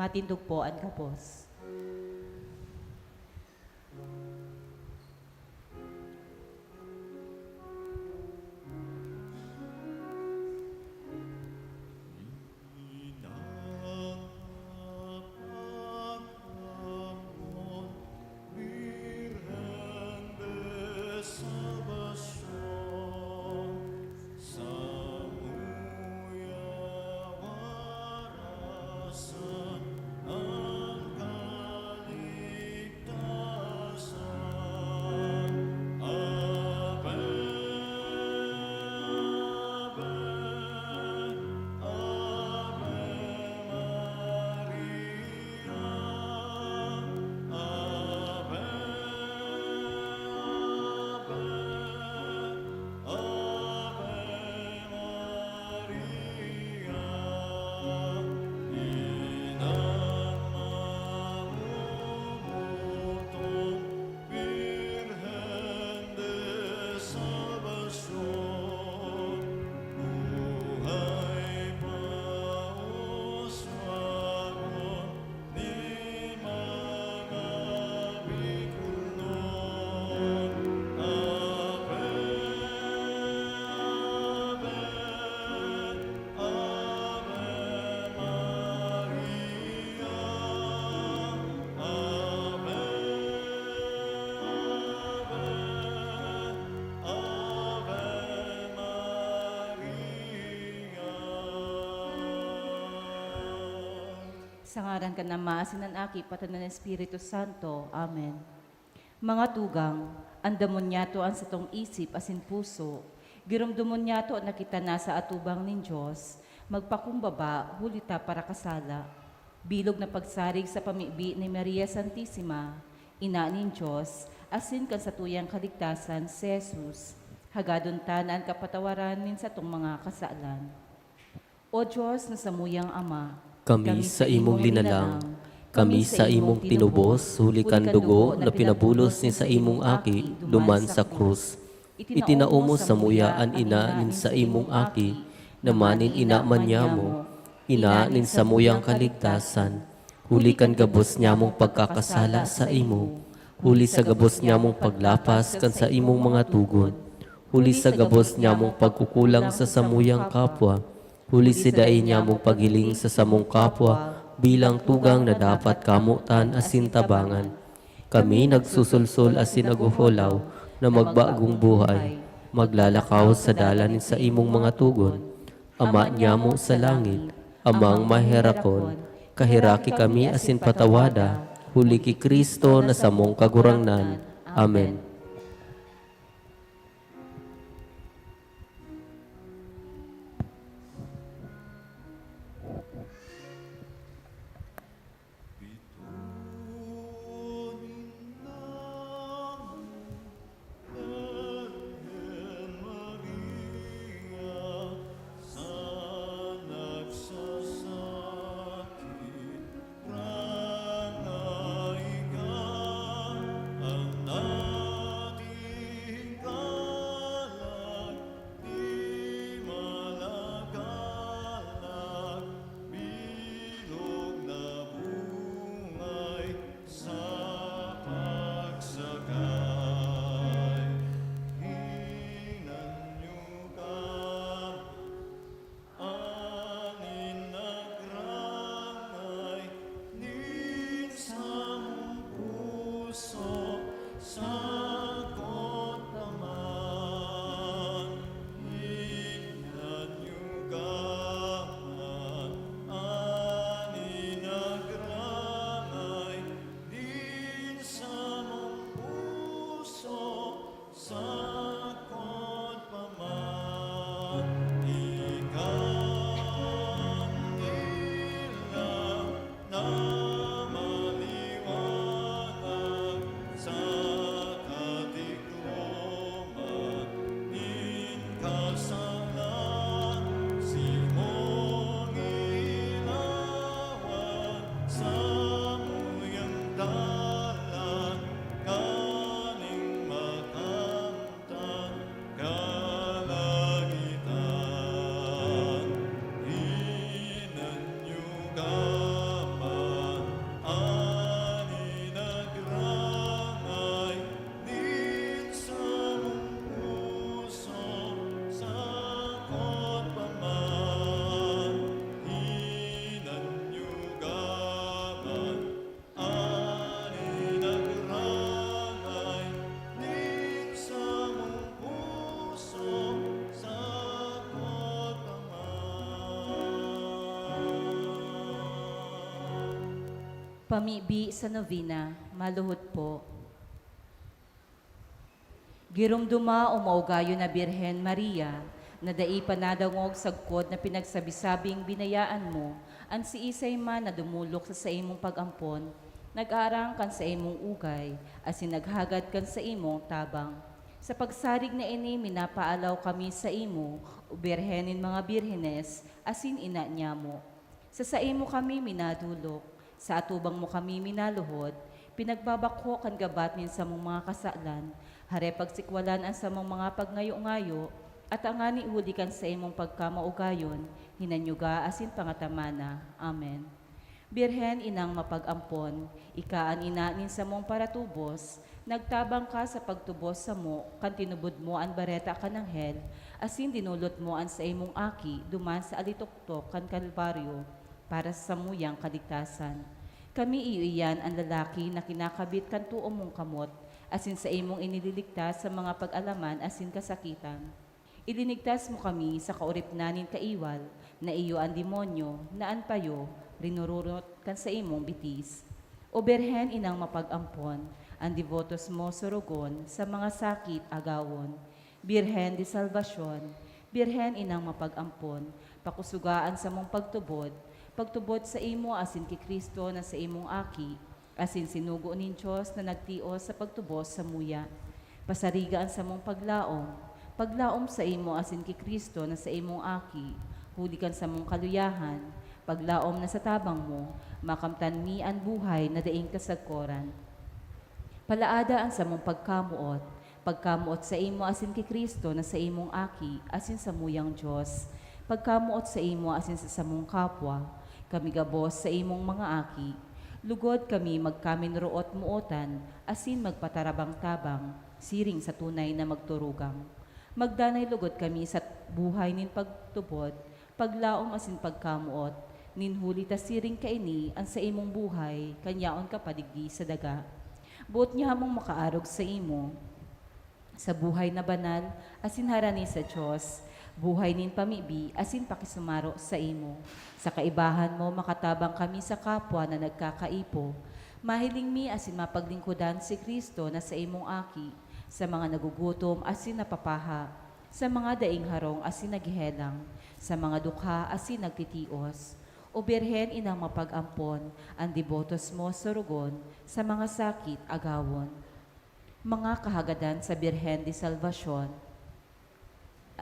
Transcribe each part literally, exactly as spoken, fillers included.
Matindog po an gabos. Sa ngaran kan Ama, asin kan Aki, pati kan Espiritu Santo. Amen. Mga tugang, andamon niyato an satong isip asin puso. Giromdomon niyato na kita nasa atubang nin Dios, magpakumbaba, huli ta parakasala. Bilog na pagsarig sa pamibi ni Maria Santisima, Ina nin Dios, asin kan satuyang kaligtasan, si Jesus, hagadon ta na an kapatawaran nin satong mga kasalan. O Dios na samuyang Ama, kami sa imong linalang, kami sa imong tinubos, huli kan dugo na pinabulos nin saimong Aki duman sa krus. Itinao mo samuya an ina nin saimong Aki, na manin ina man nyamo, ina nin samuyang kaligtasan, huli kan gabos nyamong pagkakasala saimo, huli sa gabos nyamong paglapas kan saimong mga tugon, huli sa gabos nyamong pagkukulang sa samuyang kapwa, huli sa dai nyamong paghiling sa samong kapwa bilang tugang na dapat kamotan asin tabangan. Kami nagsusulsol asin naghuhulaw na magbagong buhay, maglalakaw sa dalan nin saimong mga tugon. Ama nyamo sa langit, Amang maherakon, kaheraki kami asin patawada, huli ki Cristo na samong Kagurangnan. Amen. Pamibi sa Novena, maluhod po. Giromdoma, o maugayon na Birhen Maria, na dai pa nadangog sagkod na pinagsabi-sabing binayaan mo an siisay man na dumolok sa saimong pag-ampon, nag-aarang kan saimong ugay, asin naghagad kan saimong tabang. Sa pagsarig na ini, minapaalaw kami saimo, o Birhen nin mga Birhenes, asin ina nyamo. Sa saimo kami minadolok, sa atubang mo kami minaluhod, pinagbabakho kan gabat nin samong mga kasalan, hare pagsikwalan an samong mga pagngayo-ngayo, at angani huli kan saimong pagkamaugayon, hinanyuga asin pangatamana. Amen. Birhen, Inang mapag-ampon, ika an ina nin samong paratubos, nagtabang ka sa pagtubos samo kan tinubod mo an bareta kan anghel, asin dinolot mo an saimong Aki duman sa alitoktok kan Kalbaryo para sa samuyang kaligtasan. Kami iyo iyan an lalaki na kinakabit kan too mong kamot, asin saimong inililigtas sa mga pag-alaman asin kasakitan. Ilinigtas mo kami sa kaoripnan nin kaiwal, na iyo an demonyo, na an payo rinurunot kan saimong bitis. O Birhen, Inang mapag-ampon, an debotos mo sorogon sa mga sakit agawon. Birhen de Salvacion, Birhen, Inang mapag-ampon, pakusoga an samong pagtubod, pagtubod saimo asin ki Cristo na saimong Aki, asin sinugo nin Dios na nagtios sa pagtubos samuya. Pasariga an samong paglaom, paglaom saimo asin ki Cristo na saimong Aki, huli kan samong kaluyahan, paglaom na sa tabang mo, makamtan mi an buhay na daing kasagkoran. Palaada an samong pagkamoot, pagkamoot saimo asin ki Cristo na saimong Aki, asin samuyang Dios, pagkamoot saimo asin sa samong kapwa, kami gabos saimong mga aki. Lugod kami magkaminroot-mootan asin magpatarabang-tabang, siring sa tunay na magturugang. Magdanay lugod kami sa buhay nin pagtubod, paglaom asin pagkamoot, nin huli ta siring kaini an saimong buhay kan yaon ka pa digdi sa daga. Boot nyamong makaarog saimo sa buhay na banal asin harani sa Dios, buhay nin pamibi asin pakisumaro saimo. Sa kaibahan mo, makatabang kami sa kapwa na nagkakaipo. Mahiling mi asin mapaglingkodan si Cristo na saimong Aki, sa mga nagugutom asin napapaha, sa mga daing harong asin naghehelang, sa mga dukha asin nagtitios. O Birhen, Inang mapag-ampon, an debotos mo sorogon sa mga sakit agawon. Mga kahagadan sa Birhen de Salvacion,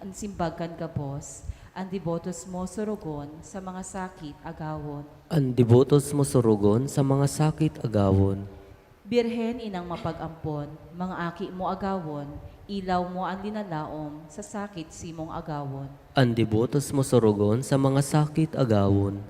an simbag kan gabos, an debotos mo sorogon sa mga sakit agawon. An debotos mo sorogon sa mga sakit agawon. Birhen, Inang mapag-ampon, mga aki mo agawon, ilaw mo an linalaom sa sakit simong agawon. An debotos mo sorogon sa mga sakit agawon.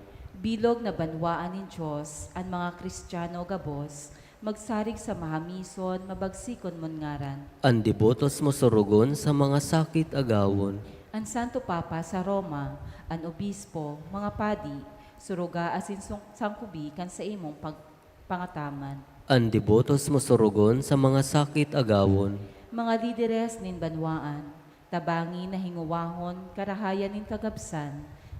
Bilog na banwaan nin Dios, an mga Kristiyano gabos, magsarig sa mahamison, mabagsikon mon ngaran. An debotos mo sorogon sa mga sakit agawon. An Santo Papa sa Roma, an obispo, mga padi, suruga asin sung-, sangkubi kan saimong pag-, pangataman. An debotos mo sorogon sa mga sakit agawon. Mga lideres nin banwaan, tabangi na hingowahon karahayan nin kagabsan,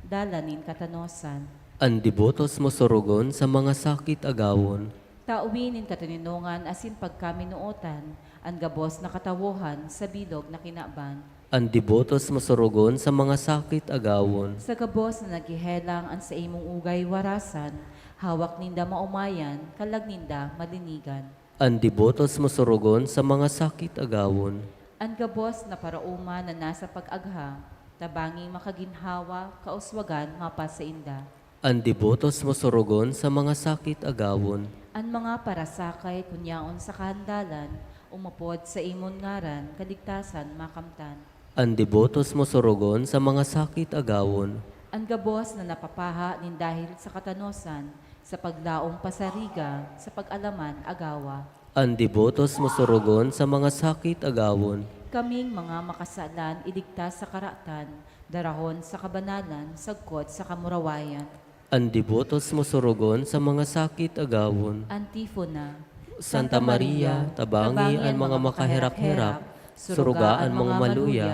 dalan nin katanosan. An debotos mo sorogon sa mga sakit agawon. Tawi nin katoninongan asin pagkaminootan, an gabos na katawohan sa bilog na kinaban. An debotos mo sorogon sa mga sakit agawon. Sa gabos na naghehelang an saimong ugay warasan, hawak ninda maomayan, kalag ninda malinigan. An debotos mo sorogon sa mga sakit agawon. An gabos na paraoma na nasa pag-agha, tabanging makaginhawa, kauswagan mapasainda. An debotos mo sorogon sa mga sakit agawon. An mga parasakay kun yaon sa kahandalan, umapod sa imon ngaran, kaligtasan makamtan. An debotos mo sorogon sa mga sakit agawon. An gabos na napapaha nin dahil sa katanosan, sa paglaom pasariga, sa pag-alaman agawa. An debotos mo sorogon sa mga sakit agawon. Kaming mga makasalan iligtas sa karatan, darahon sa kabanalan, sagkod sa kamurawayan. An debotos mo sorogon sa mga sakit agawon. Antifona. Santa Maria, tabangi an mga makaherak-herak, suruga an mga maluya,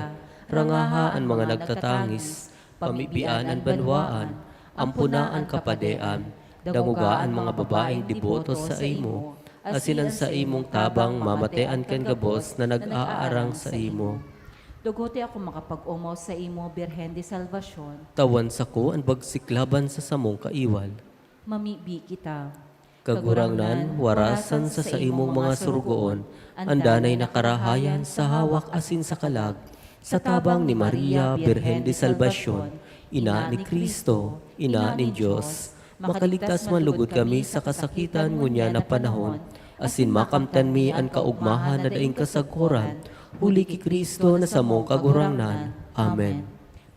rangaha an mga nagtatangis, pamibian an banwaan, ampona an kapadean, Dangoga an mga babaeng deboto sa imo, asin an saimong tabang mamatean kan gabos na nag-aarang sa imo. Dugote ako makapag-omaw sa imo, Birhen de Salvacion. Tawan sako an bagsik laban sa samong kaiwal. Mamibi kita. Kagurangnan, warasan sa saimong mga sorogoon an danay na karahayan sa hawak asin sa kalag, sa tabang ni Maria, Birhen de Salvacion, ina ni Cristo, ina nin Dios. Makaligtas man lugod kami sa kasakitan ngunyan na panahon, asin makamtan mi an kaogmahan na daing kasagkoran, huli ki Cristo na samong Kagurangnan. Amen.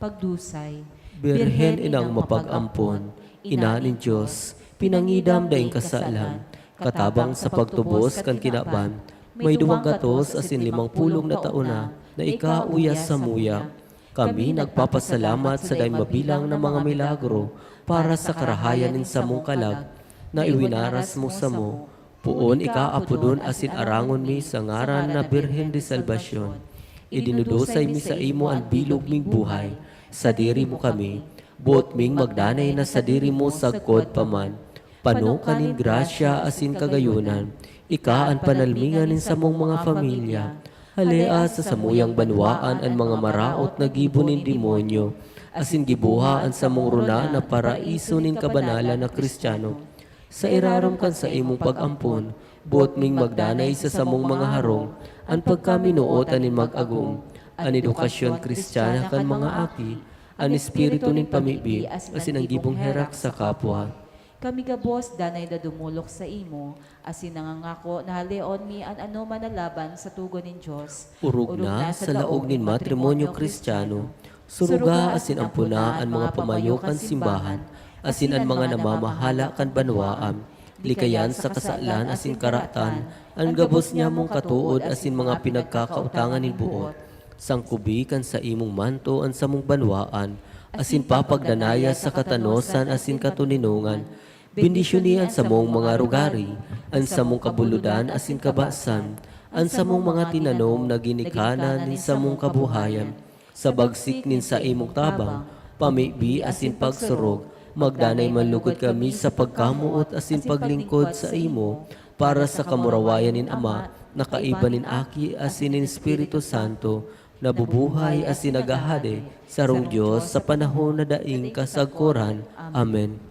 Pagdusay. Birhen inang mapag-ampon, ina nin Dios, pinangidam daing kasalan, katabang sa pagtubos kan kinaban, may duwang gatos asin limang pulong na taon na, na ika uya samuya. Kami nagpapasalamat sa daing mabilang na mga milagro para sa karahayan nin samong kalag na iwinaras mo samo. Poon ika apodon asin arangon mi sa ngaran na Birhen de Salvacion. Idinudusay mi saimo an bilog ming buhay. Sadiri mo kami, boot ming magdanay na sadiri mo sagkod pa man. Pano ka nin grasya asin kagayonan, ika an panalmingan nin samong mga pamilya. Halea sa samuyang banwaan an mga maraot na gibo nin demonyo, asin giboha an samong rona na paraiso nin kabanalan na Kristiyano. Sa irarom kan saimong pag-ampon, boot ming magdanay sa samong mga harong an pagkaminuotan nin mag-agom, an edukasyon Kristiyana kan mga aki, an espiritu nin pamibi, asin an gibong herak sa kapwa. Kami gabos danay na dumolok saimo, asin nangangako na haleon mi an anoman na laban sa togon nin Dios. Orog na sa laog nin matrimonyo Kristiyano, suruga asin ampona an mga pamayo kan simbahan, asin an mga namamahala kan banwaan. Likayan sa kasalan asin karatan an gabos nyamong katood asin mga pinagkakautangan nin boot. Sangkobi kan saimong manto an samong banwaan, asin papagdanaya sa katanosan asin katoninongan. Bendisyoni an samong mga rugari, an samong kabulodan asin kabasan, an samong mga tinanom na ginikanan nin samong kabuhayan. Sa bagsik nin saimong tabang, pamibi asin pagsurog, magdanay man lugod kami sa pagkamoot asin paglingkod saimo para sa kamurawayan nin Ama, na kaiba nin Aki asin nin Espiritu Santo, nabubuhay asin naghahade, sarong Dios sa panahon na daing kasagkoran. Amen.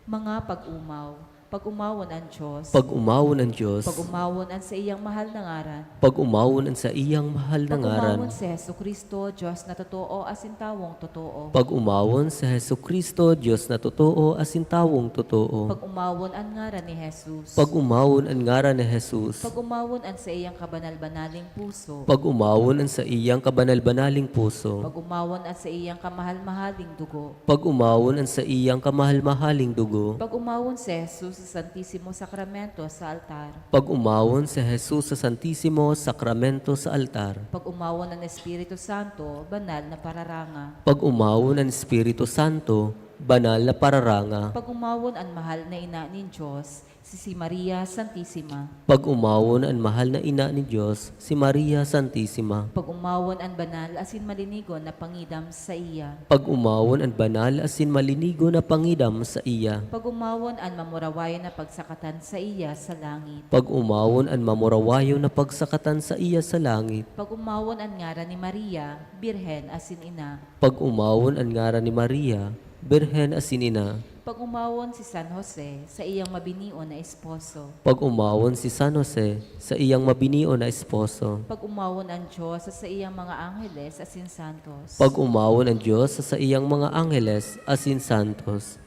Mga pag-omaw. Pag-omawon an Dios. Pag-omawon an Dios. Pag-omawon an saiyang mahal na ngaran. Pag-omawon an saiyang mahal na ngaran. Pag-omawon si Jesu-Cristo, Dios na totoo asin tawong totoo. Pag-omawon si Jesu-Cristo, Dios na totoo asin tawong totoo. Pag-omawon an ngaran ni Jesus. Pag-omawon an ngaran ni Jesus. Pag-omawon an saiyang kabanal-banaling puso. Pag-omawon an saiyang kabanal-banaling puso. Pag-omawon an saiyang kamahal-mahaling dugo. Pag-omawon an saiyang kamahal-mahaling dugo. Pag-omawon si Jesus sa Santisimo Sakramento sa altar. Pag-omawon si Jesus sa Santisimo Sakramento sa altar. Pag-omawon an Espiritu Santo, banal na pararanga. Pag-omawon an Espiritu Santo, banal na pararanga. Pag-omawon an mahal na ina nin Dios, si, si Maria Santisima. Pag-omawon an mahal na ina nin Dios, si Maria Santisima. Pag-omawon an banal asin malinigon na pangidam saiya. Pag-omawon an banal asin malinigon na pangidam saiya. Pag-omawon an mamurawayon na pagsakatan saiya sa langit. Pag-omawon an mamurawayon na pagsakatan saiya sa langit. Pag-omawon an ngaran ni Maria, Birhen asin Ina. Pag-omawon an ngaran ni Maria, Birhen asin Ina. Pag-omawon si San Jose, saiyang mabinion na esposo. Pag-omawon si San Jose, saiyang mabinion na esposo. Pag-omawon an Dios sa saiyang mga angheles asin santos. Pag-omawon an Dios sa saiyang mga angheles asin santos.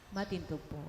Matindog po.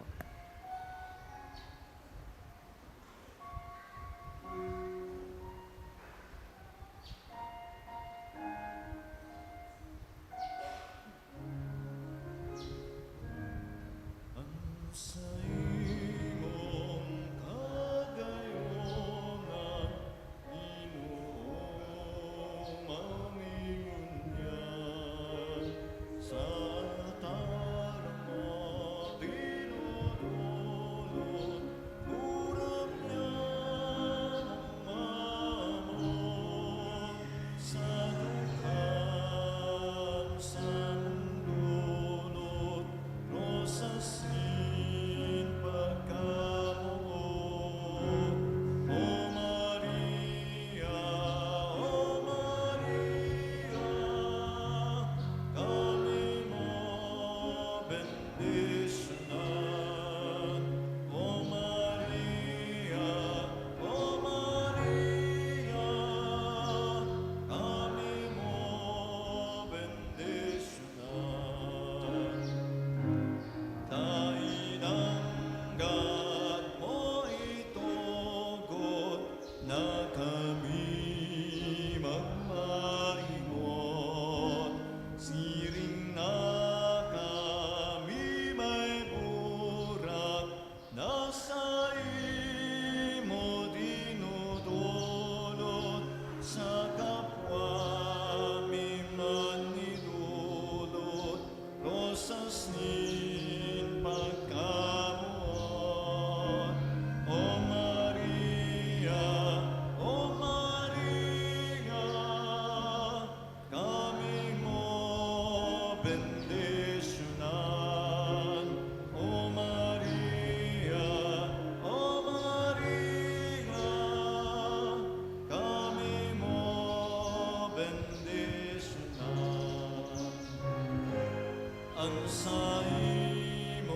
Saimong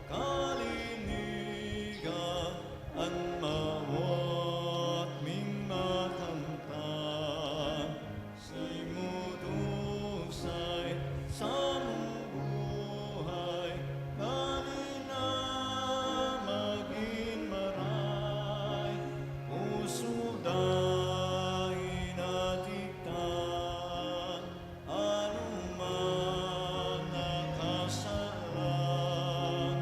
kalinigan an mawot ming makamtan. Simo dusay samong buhay, dali na magin maray, pusog dai natigtan. Anoman na kasalan,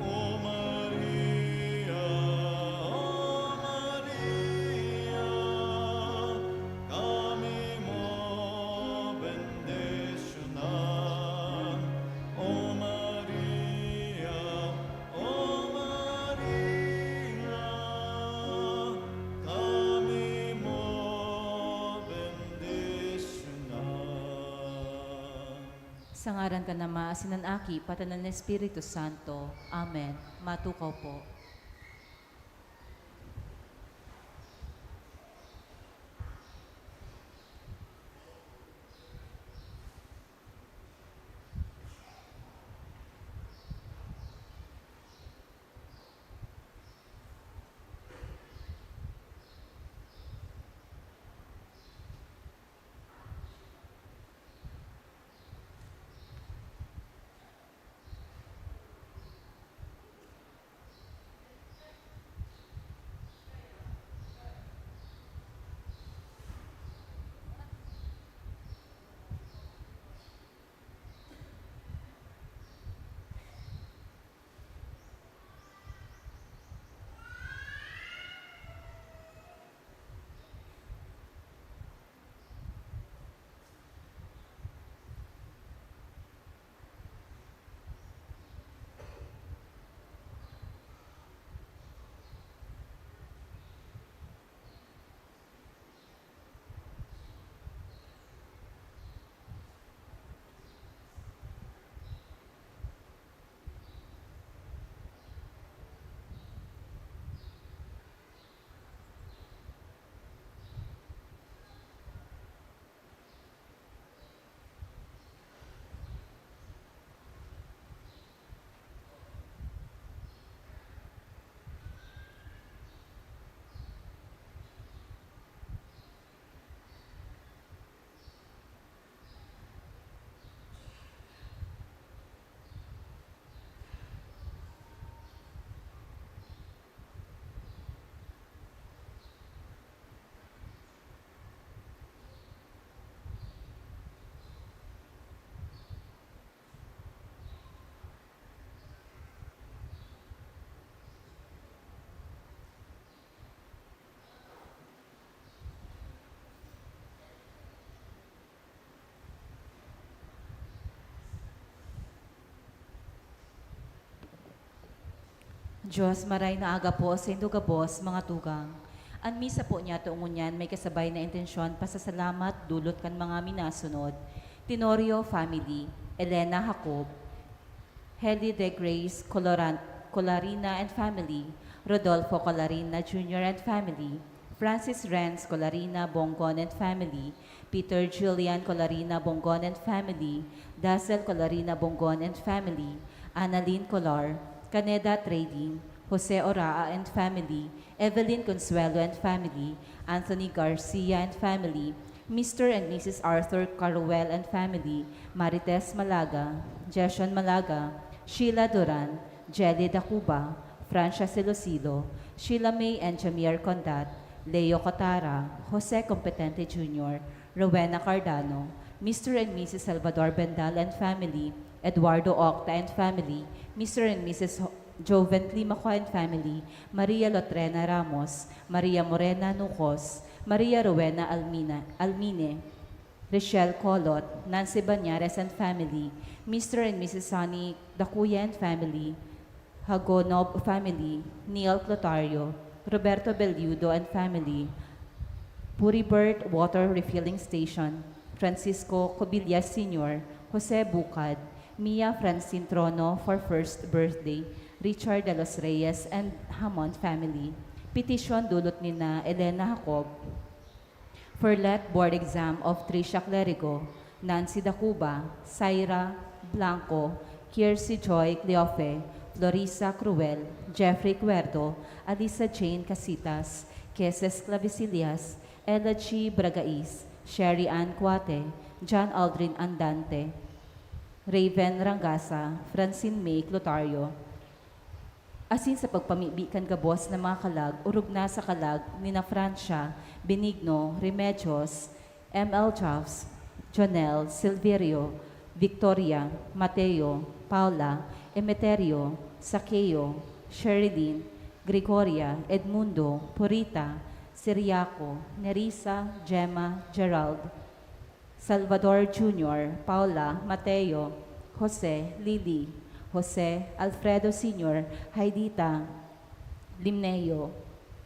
O Maria, O Maria, kami mo bendisyonan. O Maria, O Maria, kami mo bendisyonan. Sa ngaran kan Ama, asin kan Aki, pati kan Espiritu Santo. Amen. Matukaw po. Diyos, maray na aga po saindo gabos, mga tugang. An misa po niyato ngunyan may kasabay na intensyon pasasalamat dulot kan mga minasunod: Tenorio family, Elena Jacob, Heli de Grace Coloran-, Colarina and family, Rodolfo Colarina Junior and family, Francis Renz Colarina Bongon and family, Peter Julian Colarina Bongon and family, Dazel Colarina Bongon and family, Annalyn Colar, Caneda Trading, Jose Oraa and family, Evelyn Consuelo and family, Anthony Garcia and family, Mister and Missus Arthur Caruel and family, Marites Malaga, Jason Malaga, Sheila Duran, Jelly Dacuba, Francia Silosilo, Sheila May and Jameer Condat, Leo Cotara, Jose Competente Junior, Rowena Cardano, Mister and Missus Salvador Bendal and family, Eduardo Octa and family, Mister and Missus Ho-, Joven Climaco and family, Maria Lotrena Ramos, Maria Morena Nucos, Maria Rowena Almina, Almine, Richelle Colot, Nancy Bañares and family, Mister and Missus Sonny Dacuya and family, Hagonob family, Neil Clotario, Roberto Belludo and family, Puribert Water Refilling Station, Francisco Cobillas Senior, Jose Bucad, Mia Francine Trono for first birthday, Richard de los Reyes and Hamon family. Petition dulot ni na Elena Jacob. For let board exam of Tricia Clerigo, Nancy Dacuba, Syra, Blanco, Kiersey Joy Cleofe, Florisa Cruel, Jeffrey Cuerdo, Alisa Jane Casitas, Keses Clavisillas, Ella G. Bragais, Sherry Ann Cuate, John Aldrin Andante, Raven Rangasa, Francine May Clotario, asin sa pagpamibi kan gabos na mga kalag, orog na sa kalag ni na Francia, Benigno, Remedios, M L Jobs, Jonel, Silverio, Victoria, Mateo, Paula, Emeterio, Saqueo, Sherilyn, Gregoria, Edmundo, Purita, Siriaco, Nerissa, Gemma, Gerald, Salvador Junior, Paula, Mateo, Jose, Lily, Jose, Alfredo Senior, Haidita, Limneo,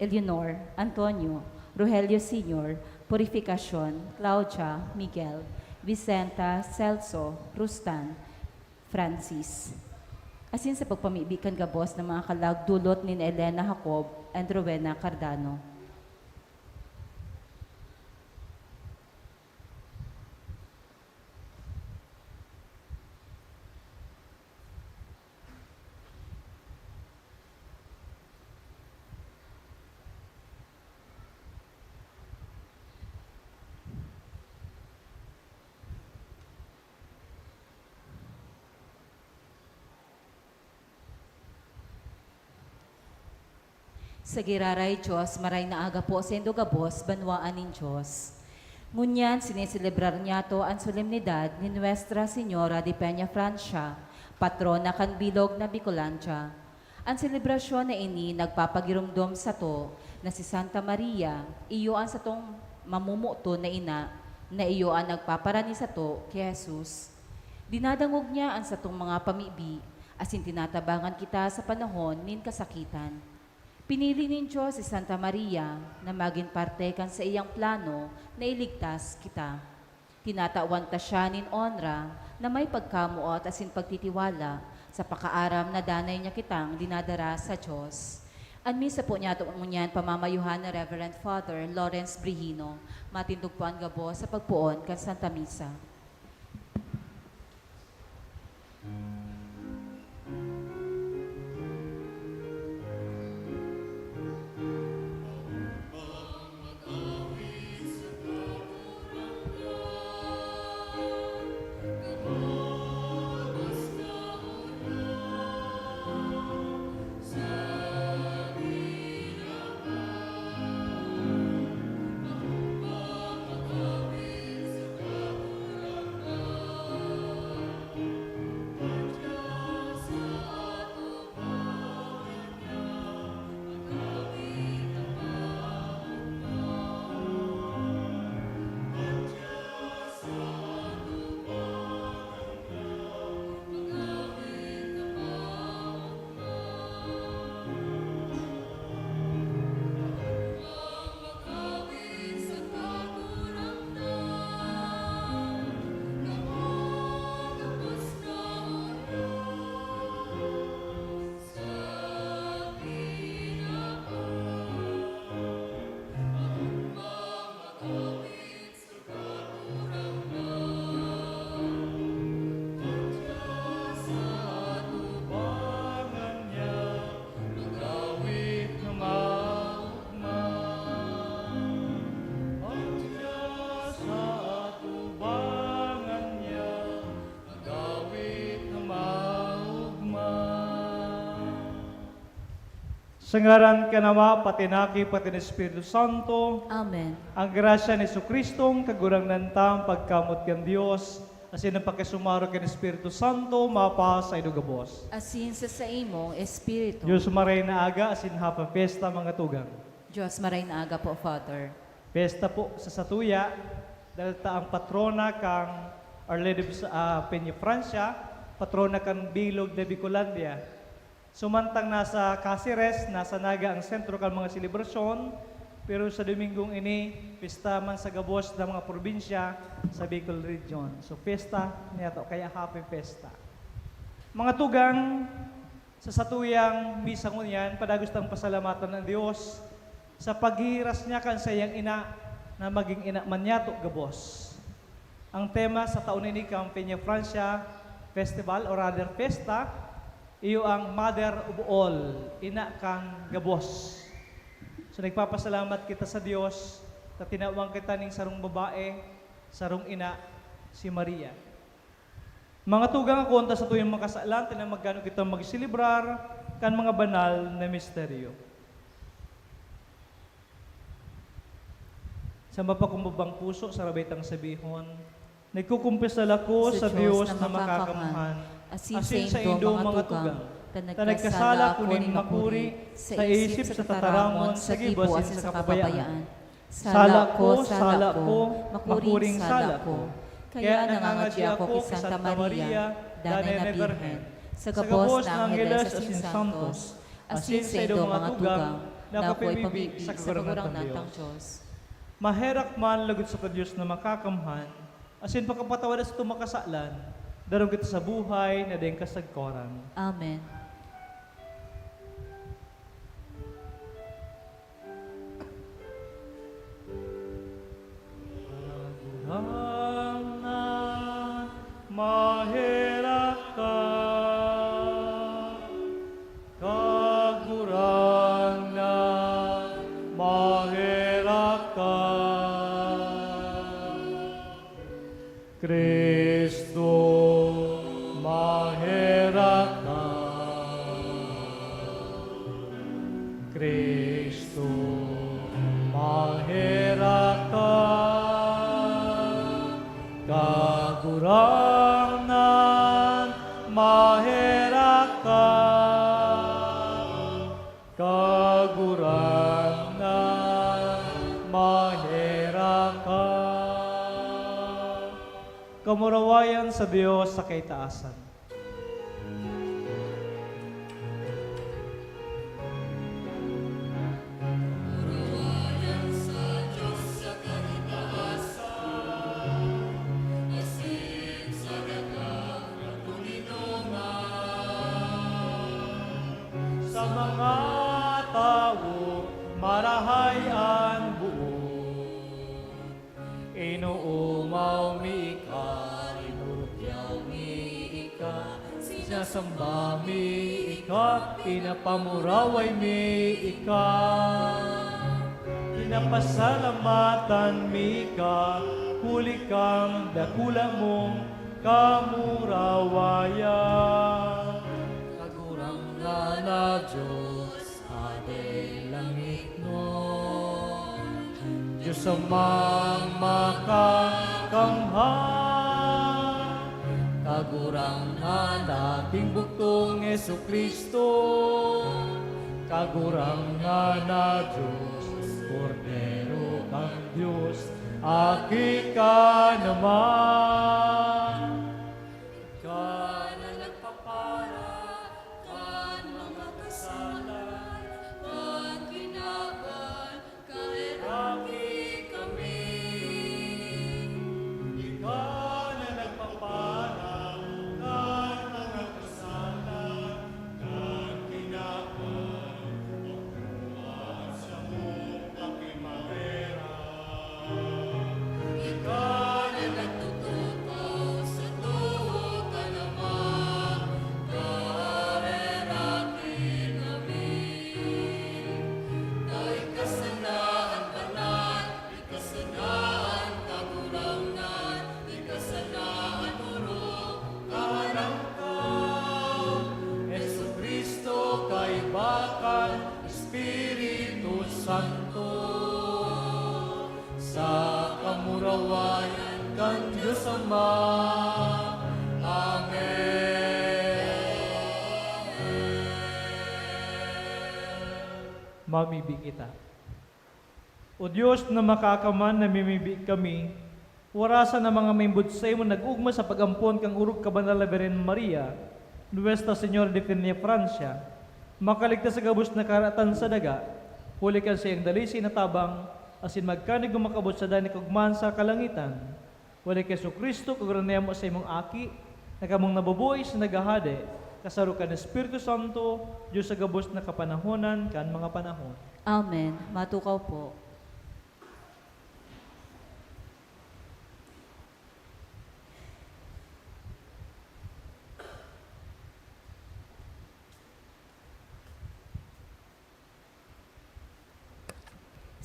Eleanor, Antonio, Rogelio Senior, Purificacion, Claudia, Miguel, Vicenta, Celso, Rustan, Francis. Asin sa pagpamibi kan gabos na mga kalag dulot ni Elena Jacob and Rowena Cardano. Sa giraray Dios, maray na aga po saindo gabos, banwaan nin Dios. Ngunyan, sineselebrar niyato an solemnidad ni Nuestra Señora de Peña Francia, patrona kan bilog na Bicolandia. An selebrasyon na ini nagpapagiromdom sato na si Santa Maria iyo an satong mamomoton na ina, na iyo an nagpaparani sato ki Jesus. Dinadangog niya an satong mga pamibi, asin tinatabangan kita sa panahon nin kasakitan. Pinili nin Dios si Santa Maria na magin parte kan saiyang plano na iligtas kita. Tinatawan ta siya nin onra na may pagkamoot asin pagtitiwala sa pakaaram na danay niya kitang dinadara sa Dios. An misa po niyato ngunyan pamamayuhan ni Reverend Father Lawrence Brigino. Matindog po an gabos sa pagpoon kan Santa Misa. Sa ngaran kan Ama, pati na Aki, pati na Espiritu Santo. Amen. Ang grasya ni Jesu-Cristo, ang Kagurangnan ta, ang pagkamoot kan Dios, asin ang pakisumaro kan Espiritu Santo, mapasaindo gabos. Asin sa saimong espiritu. Dios maray na aga, asin Happy Fiesta, mga tugang. Dios maray na aga po, Father. Fiesta po sa satuya, dahil ta ang patrona kang Our Lady of, ah, Peña Francia, patrona kan bilog na Bicolandia. Sumantang nasa Caceres, nasa Naga ang sentro kan mga selebrasyon, pero sa Domingong ini, pista man sa gabos na mga probinsya sa Bicol Region. So, fiesta niyato, kaya happy fiesta. Mga tugang, sa satuyang misa ngunyan, padagos tang pasalamatan ang Dios sa paghihiras niya kan saiyang ina na magin ina man niyato gabos. Ang tema sa taon na ini kan Peña Francia, Festival or rather fiesta, iyo ang Mother of All, ina kan gabos. So, nagpapasalamat kita sa Dios ta tinawan kita ning sarong babae, sarong ina, si Maria. Mga tugang, ako ta satuyang makasalan, ta magkano kita magselebrar kan mga banal na misteryo. Sa mapakumbabang puso, sarabay tang sabihon, "Nagkukumpisal ako sa Dios na makakamhan, asin saindo, mga tugang, ta nagkasala ako nin makuri sa isip, sa tataramon, sa gibo, asin sa kapabayaan. Sala ko, sala ko, makuring sala ko. Kaya nangangadya ako ki Santa Maria, Danay na Birhen, sa gabos na angheles asin santos, asin saindo, mga tugang, na akoy pabibi sa Kagurangnan tang Dios." Maherak man lagot sa Dios na makakamhan, asin pakapatawad sa satong mga kasalan, daron kita sa buhay na daing kasagkoran. Amen. Kagurangnan, maherak ka. Kagurangnan, maherak ka. Cristo, maherak ka. Cristo, maherak ka. Kagurangnan, maherak ka. Kagurangnan, maherak ka. Kamurawayan sa Dios sa kaitaasan. Kamurawayan sa Dios sa kaitaasan, asin sa dagang katoninongan. Sa mga tawo, marahay an boot. Inoomaw mi ika, inurugyaw mi ika, sinasamba mi ika, pinapamuraway mi ika. Pinapasalamatan mi ika, huli kan dakula mong kamurawayan. Kagurangnan na Dios, Hade langitnon, Dios Amang makakamhan, Kagurangnan na ating bugtong Jesu-Cristo, Kagurangnan na Dios, Kordero kan Dios, Aki ka naman. Ika na nagpapara kan mga kasalan kan kinaban, kaheraki kami. Ika na nagpapara kan mga kasalan kan kinaban, bako an samong pakimawera. Ika na nagtutukaw sa tuhod kan Ama, kaheraki kami. Ta ika sana an banal, ika sana an kagurangnan, ika sana an orog, kaharangkaw, Jesu-Cristo, kaiba kan Espiritu Santo, sa kamurawayan kan Dios Ama. Amen. Mamibi kita. O Dios na makaakaman, namimibi kami, warasan an mga maimbod saimo nag-ogma sa pag-ampon kan orog ka banal na Birhen Maria, Nuestra Señora de Fina Francia, makaligtas sa gabos na karatan sa daga, huli kan saiyang dalisi na tabang, asin magkanig makabot sa daing kagmaan sa kalangitan. Huli ki Jesu-Cristo, Kagurangnan mo, saimong Aki, na kamong nabubuhay sa naghahade, kasaro kan Espiritu Santo, Dios sa gabos na kapanahonan kan mga panahon. Amen. Matukaw po.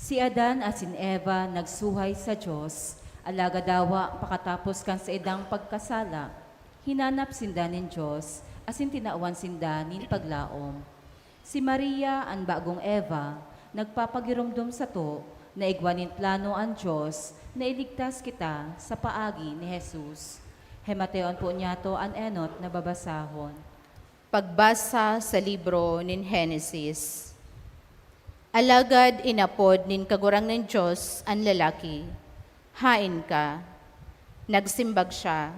Si Adan asin Eva nagsuhay sa Dios, alagad dawa pakatapos kan saindang pagkasala, hinanap sinda nin Dios asin tinawan sinda nin paglaom. Si Maria, an bagong Eva, nagpapagiromdom sato na igwa nin plano an Dios na iligtas kita sa paagi ni Jesus. Hemateon po niyato an enot na babasahon. Pagbasa sa libro nin Henesis. Alagad inapod nin Kagurangnan Dios an lalaki, "Haen ka?" Nagsimbag siya,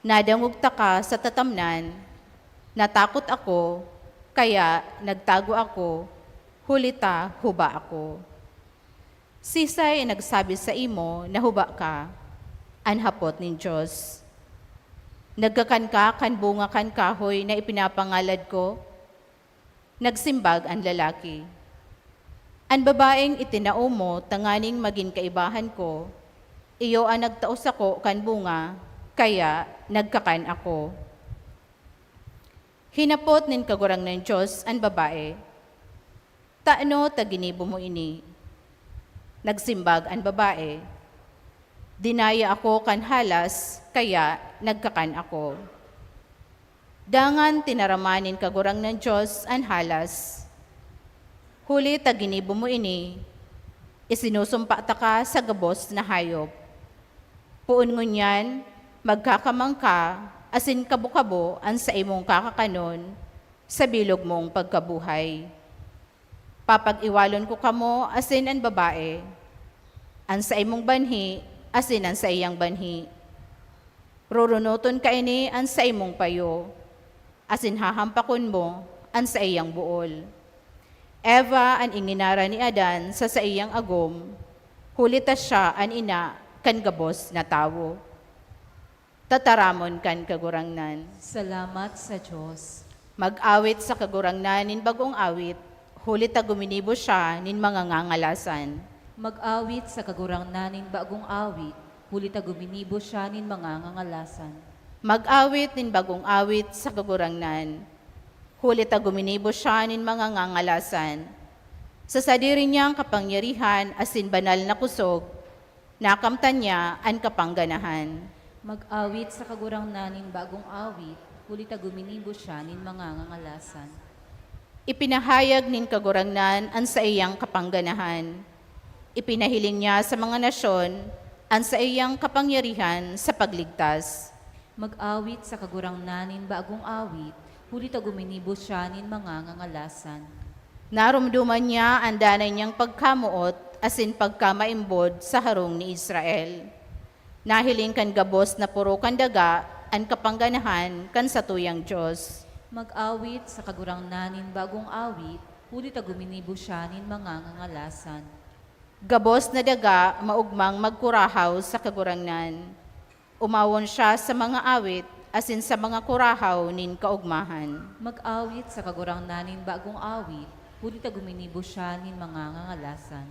"Nadangog taka sa tatamnan, natakot ako, kaya nagtago ako, huli ta huba ako." "Sisay an nagsabi saimo na huba ka?" an hapot nin Dios. "Nagkakan ka kan bunga kan kahoy na ipinapangalad ko?" Nagsimbag an lalaki, "An babaeng itinao mo tanganing magin kaibahan ko, iyo an nagtao sako kan bunga, kaya nagkakan ako." Hinapot nin Kagurangnan Dios an babae, "Tano ta ginibo mo ini?" Nagsimbag an babae, "Dinaya ako kan halas, kaya nagkakan ako." Dangan tinaraman nin Kagurangnan Dios an halas, "Huli ta ginibo mo ini, isinusumpa taka sa gabos na hayop. Poon ngunyan, magkakamang ka, asin kabo-kabo an saimong kakakanon sa bilog mong pagkabuhay. Papag-iwalon ko kamo asin an babae, an saimong banhi asin an saiyang banhi. Rurunoton kaini an saimong payo, asin hahampakon mo an saiyang buol." Eva an inginaran ni Adan sa saiyang agom, huli ta siya an ina kan gabos na tawo. Tataramon kan Kagurangnan. Salamat sa Dios. Mag-awit sa Kagurangnan nin bagong awit, huli ta guminibo siya nin mga ngangalasan. Mag-awit sa Kagurangnan nin bagong awit, huli ta guminibo siya nin mga ngangalasan. Mag-awit nin bagong awit sa Kagurangnan, huli ta guminibo siya nin mga ngangalasan. Sa sadiri niyang kapangyarihan asin banal na kusog, nakamtan niya an kapangganahan. Mag-awit sa Kagurangnan nin bagong awit, huli ta guminibo siya nin mga ngangalasan. Ipinahayag nin Kagurangnan an saiyang kapangganahan. Ipinahiling niya sa mga nasyon an saiyang kapangyarihan sa pagligtas. Mag-awit sa Kagurangnan nin bagong awit, huli ta guminibo siya nin mga ngangalasan. Naromdoman niya an danay niyang pagkamoot asin pagkamaimbod sa harong ni Israel. Nahiling kan gabos na poro kan daga an kapangganahan kan satuyang Dios. Mag-awit sa Kagurangnan nin bagong awit, huli ta guminibo siya nin mga ngangalasan. Gabos na daga maogmang magkurahaw sa Kagurangnan. Umawon siya sa mga awit asin sa mga kurahaw nin kaogmahan. Mag-awit sa Kagurangnan nin bagong awit, huli ta guminibo siya nin mga ngangalasan.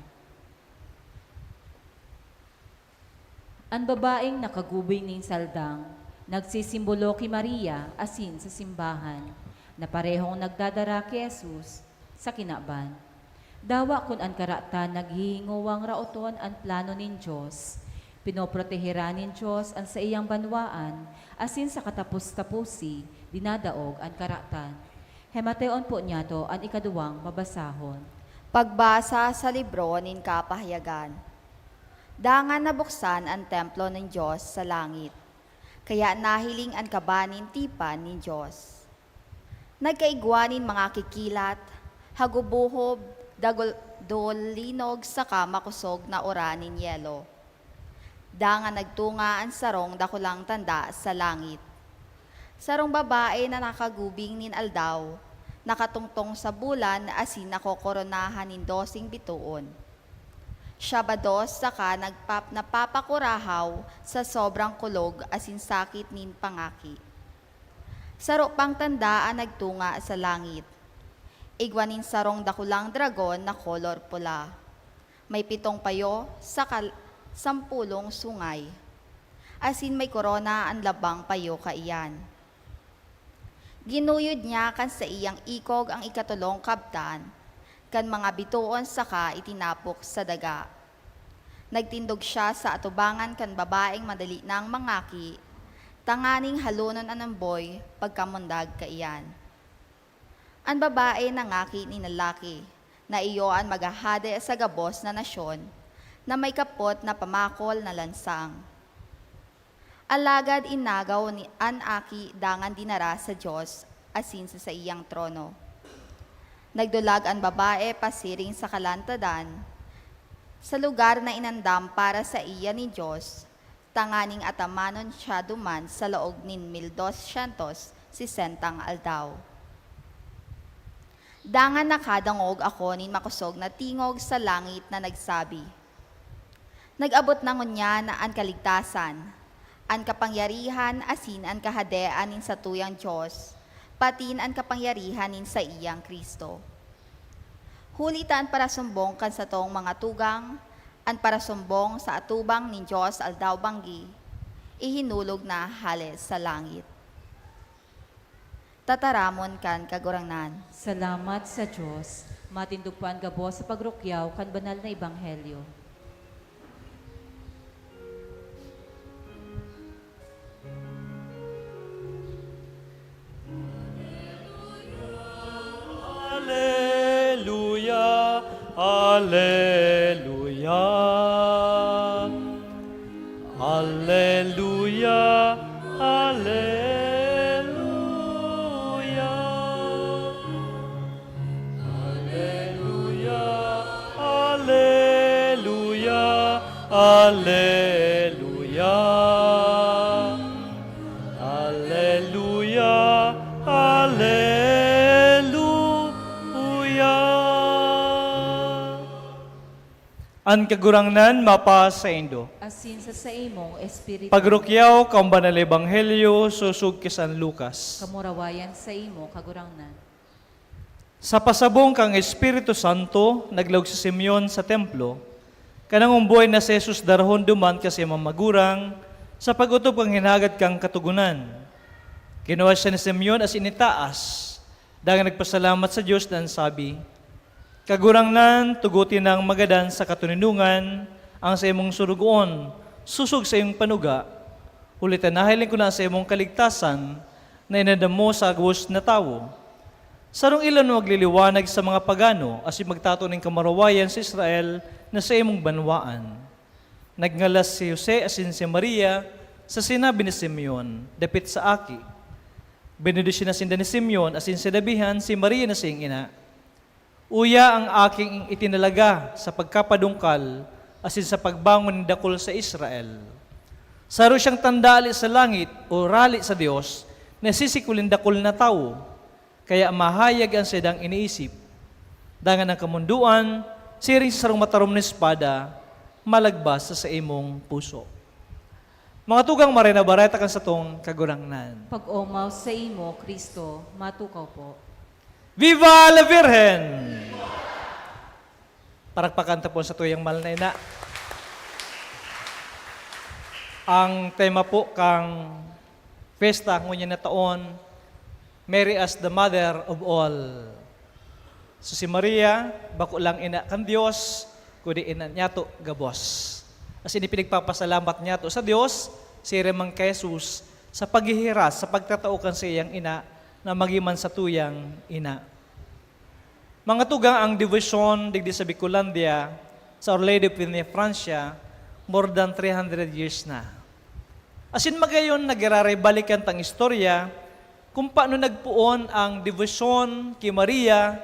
An babaeng nakagubing nin saldang nagsisimbolo ki Maria asin sa simbahan, na parehong nagdadara ki Jesus sa kinaban. Dawa kun an karatan naghihingowang raoton an plano nin Dios, pinoproteheran nin Dios an saiyang banwaan, asin sa katapos-taposi dinadaog an karatan. Hemateon po niyato an ikaduwang babasahon. Pagbasa sa libro nin Kapahayagan. Dangan nabuksan an templo nin Dios sa langit, kaya nahiling an kaba nin tipan nin Dios. Nagkaigwa nin mga kikilat, hagubohob, dagul-, dol, linog saka makosog na uran nin yelo. Dangan nagtunga an sarong dakulang tanda sa langit. Sarong babae na nakagubing nin aldaw, nakatungtong sa bulan asin nakokoronahan nin doseng bitoon. Siya bados saka nagpap-, napapakurahaw sa sobrang kulog asin sakit nin pangaki. Saro pang tanda an nagtunga sa langit. Igwa nin sarong dakulang dragon na kolor pula. May pitong payo saka sampolong sungay, asin may korona an labang payo kaiyan. Ginuyod niya kan saiyang ikog ang ikatolong kabtan, kan mga bitoon saka itinapok sa daga. Nagtindog siya sa atubangan kan babaeng madali nang mangaki, tanganing halonon an amboy pagkamundag kaiyan. An babae nangaki nin lalaki, na iyo an maghahade sa gabos na nasyon, na may kapot na pamakol na lansang. Alagad inagaw ni, an aki dangan dinara sa Dios asin sa saiyang trono. Nagdulag an babae pasiring sa kalantadan, sa lugar na inandam para saiya nin Dios, tanganing atamanon siya duman sa laog nin mil dosyentos sesentang aldaw. Dangan nakadangog ako nin makosog na tingog sa langit na nagsabi, "Nag-abot na ngunyan an kaligtasan, an kapangyarihan asin an kahadean nin satuyang Dios, patin an kapangyarihan nin saiyang Cristo. Huli ta an parasumbong kan satong mga tugang, an parasumbong sa atubang nin Dios aldaw-banggi, ihinulog na hale sa langit." Tataramon kan Kagurangnan. Salamat sa Dios. Matindog po an gabos sa pagrukyaw kan banal na ebanghelyo. Aleluya, aleluya. Aleluya, aleluya. Aleluya, aleluya, aleluya. Aleluya, aleluya. An Kagurangnan mapasaindo. Asin sa saimong espiritu. Pagrukyaw kan Banal na Ebanghelyo sosog ki San Lucas. Kamurawayan saimo, Kagurangnan. Sa pasabong kan Espiritu Santo, naglaog si Simeon sa templo, kan nangomboy na si Jesus darahon duman kan saiyang mga magurang sa pag-otob kan hinagad kan Katogonan. Kinua siya ni Simeon asin initaas, dangan nagpasalamat sa Dios na nagsabi, "Kagurangnan, tugotin nang magadan sa katoninongan an saimong sorogoon, sosog sa iyong panuga, huli ta nahiling ko na an saimong kaligtasan na inandam mo sa gabos na tawo. Sarong ilaw na magliliwanag sa mga pagano asin magtatao nin kamurawayan sa Israel na saimong banwaan." Nagngalas si Jose asin si Maria sa sinabi ni Simeon dapit sa aki. Benendisyonan sinda ni Simeon asin sinabihan si Maria na saiyang ina, "Uya an aking itinalaga sa pagkapadungkal asin sa pagbangon nin dakul sa Israel. Saro siyang tanda hale sa langit o hale sa Dios na isisikol nin dakul na tawo, kaya mahayag an saindang iniisip. Dangan an kamondoan, siring sa sarong matarom na espada, malagbas sa saimong puso." Mga tugang, Maray na Bareta kan satong Kagurangnan. Pag-omaw saimo, Cristo, matukaw po. Viva la Virgen! Parakpakan ta po sa tuyang mahal na ina. Ang tema po kang fiesta ngunyan na taon, Mary as the Mother of All. So, si Maria, bako lang ina kan Dios, kundi ina niyato gabos. Asin ipinagpapasalamat niyato sa Dios, siring man ki Jesus, sa paghihiras, sa pagtatao kan saiyang ina, na magin man satuyang ina. Mga tugang, ang debosyon digdi sa Bicolandia, sa Our Lady of Peñafrancia, more than three hundred years na. Asin magayon, nagiraribalikan tang istorya kung paano nagpoon ang debosyon ki Maria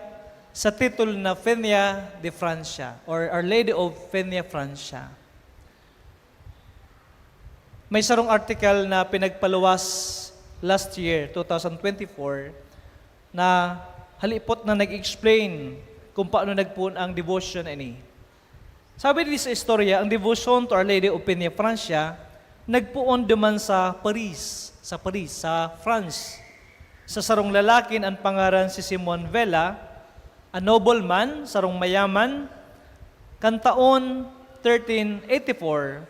sa titulo na Peña de Francia or Our Lady of Peñafrancia. May sarong article na pinagpaluwas last year, two thousand twenty-four, na halipot na nag-explain kung paano nagpoon ang devotion na ini. Sabi din sa istorya, ang devotion to Our Lady of Peñafrancia nagpoon duman sa Paris, sa Paris, sa France, sa sarong lalaki na an pangaran si Simon Vela, a nobleman, sarong mayaman, kan taon thirteen eighty-four,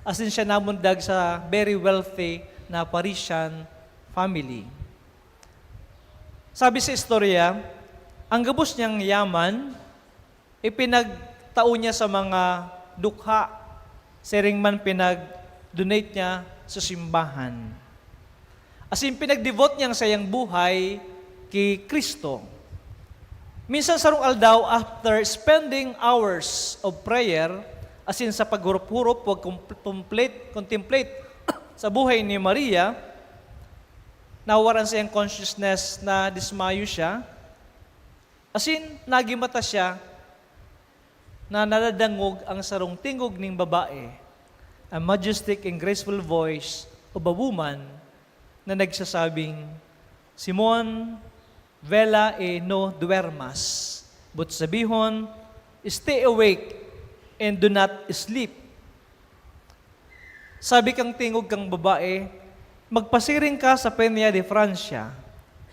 asin siya namundag sa very wealthy na Parisian family. Sabi sa istorya, ang gabos niyang yaman, Ipinagtao niya sa mga dukha, siring man pinag-donate niya sa simbahan. Asin pinag-devote niya ang sayang buhay ki Cristo. Minsan sarong aldaw, after spending hours of prayer, asin sa paghurup-hurup, pag-, complete, contemplate sa buhay ni Maria, nawara an sayang consciousness, nadismayo siya. Asin nagimata siya na nadadangog ang sarong tingog ning babae, a majestic and graceful voice of a woman na nagsasabing, "Simon, vela e no duermas." But sabihon, "Stay awake and do not sleep." Sabi kang tingog kang babae, "Magpasiring ka sa Peña de Francia,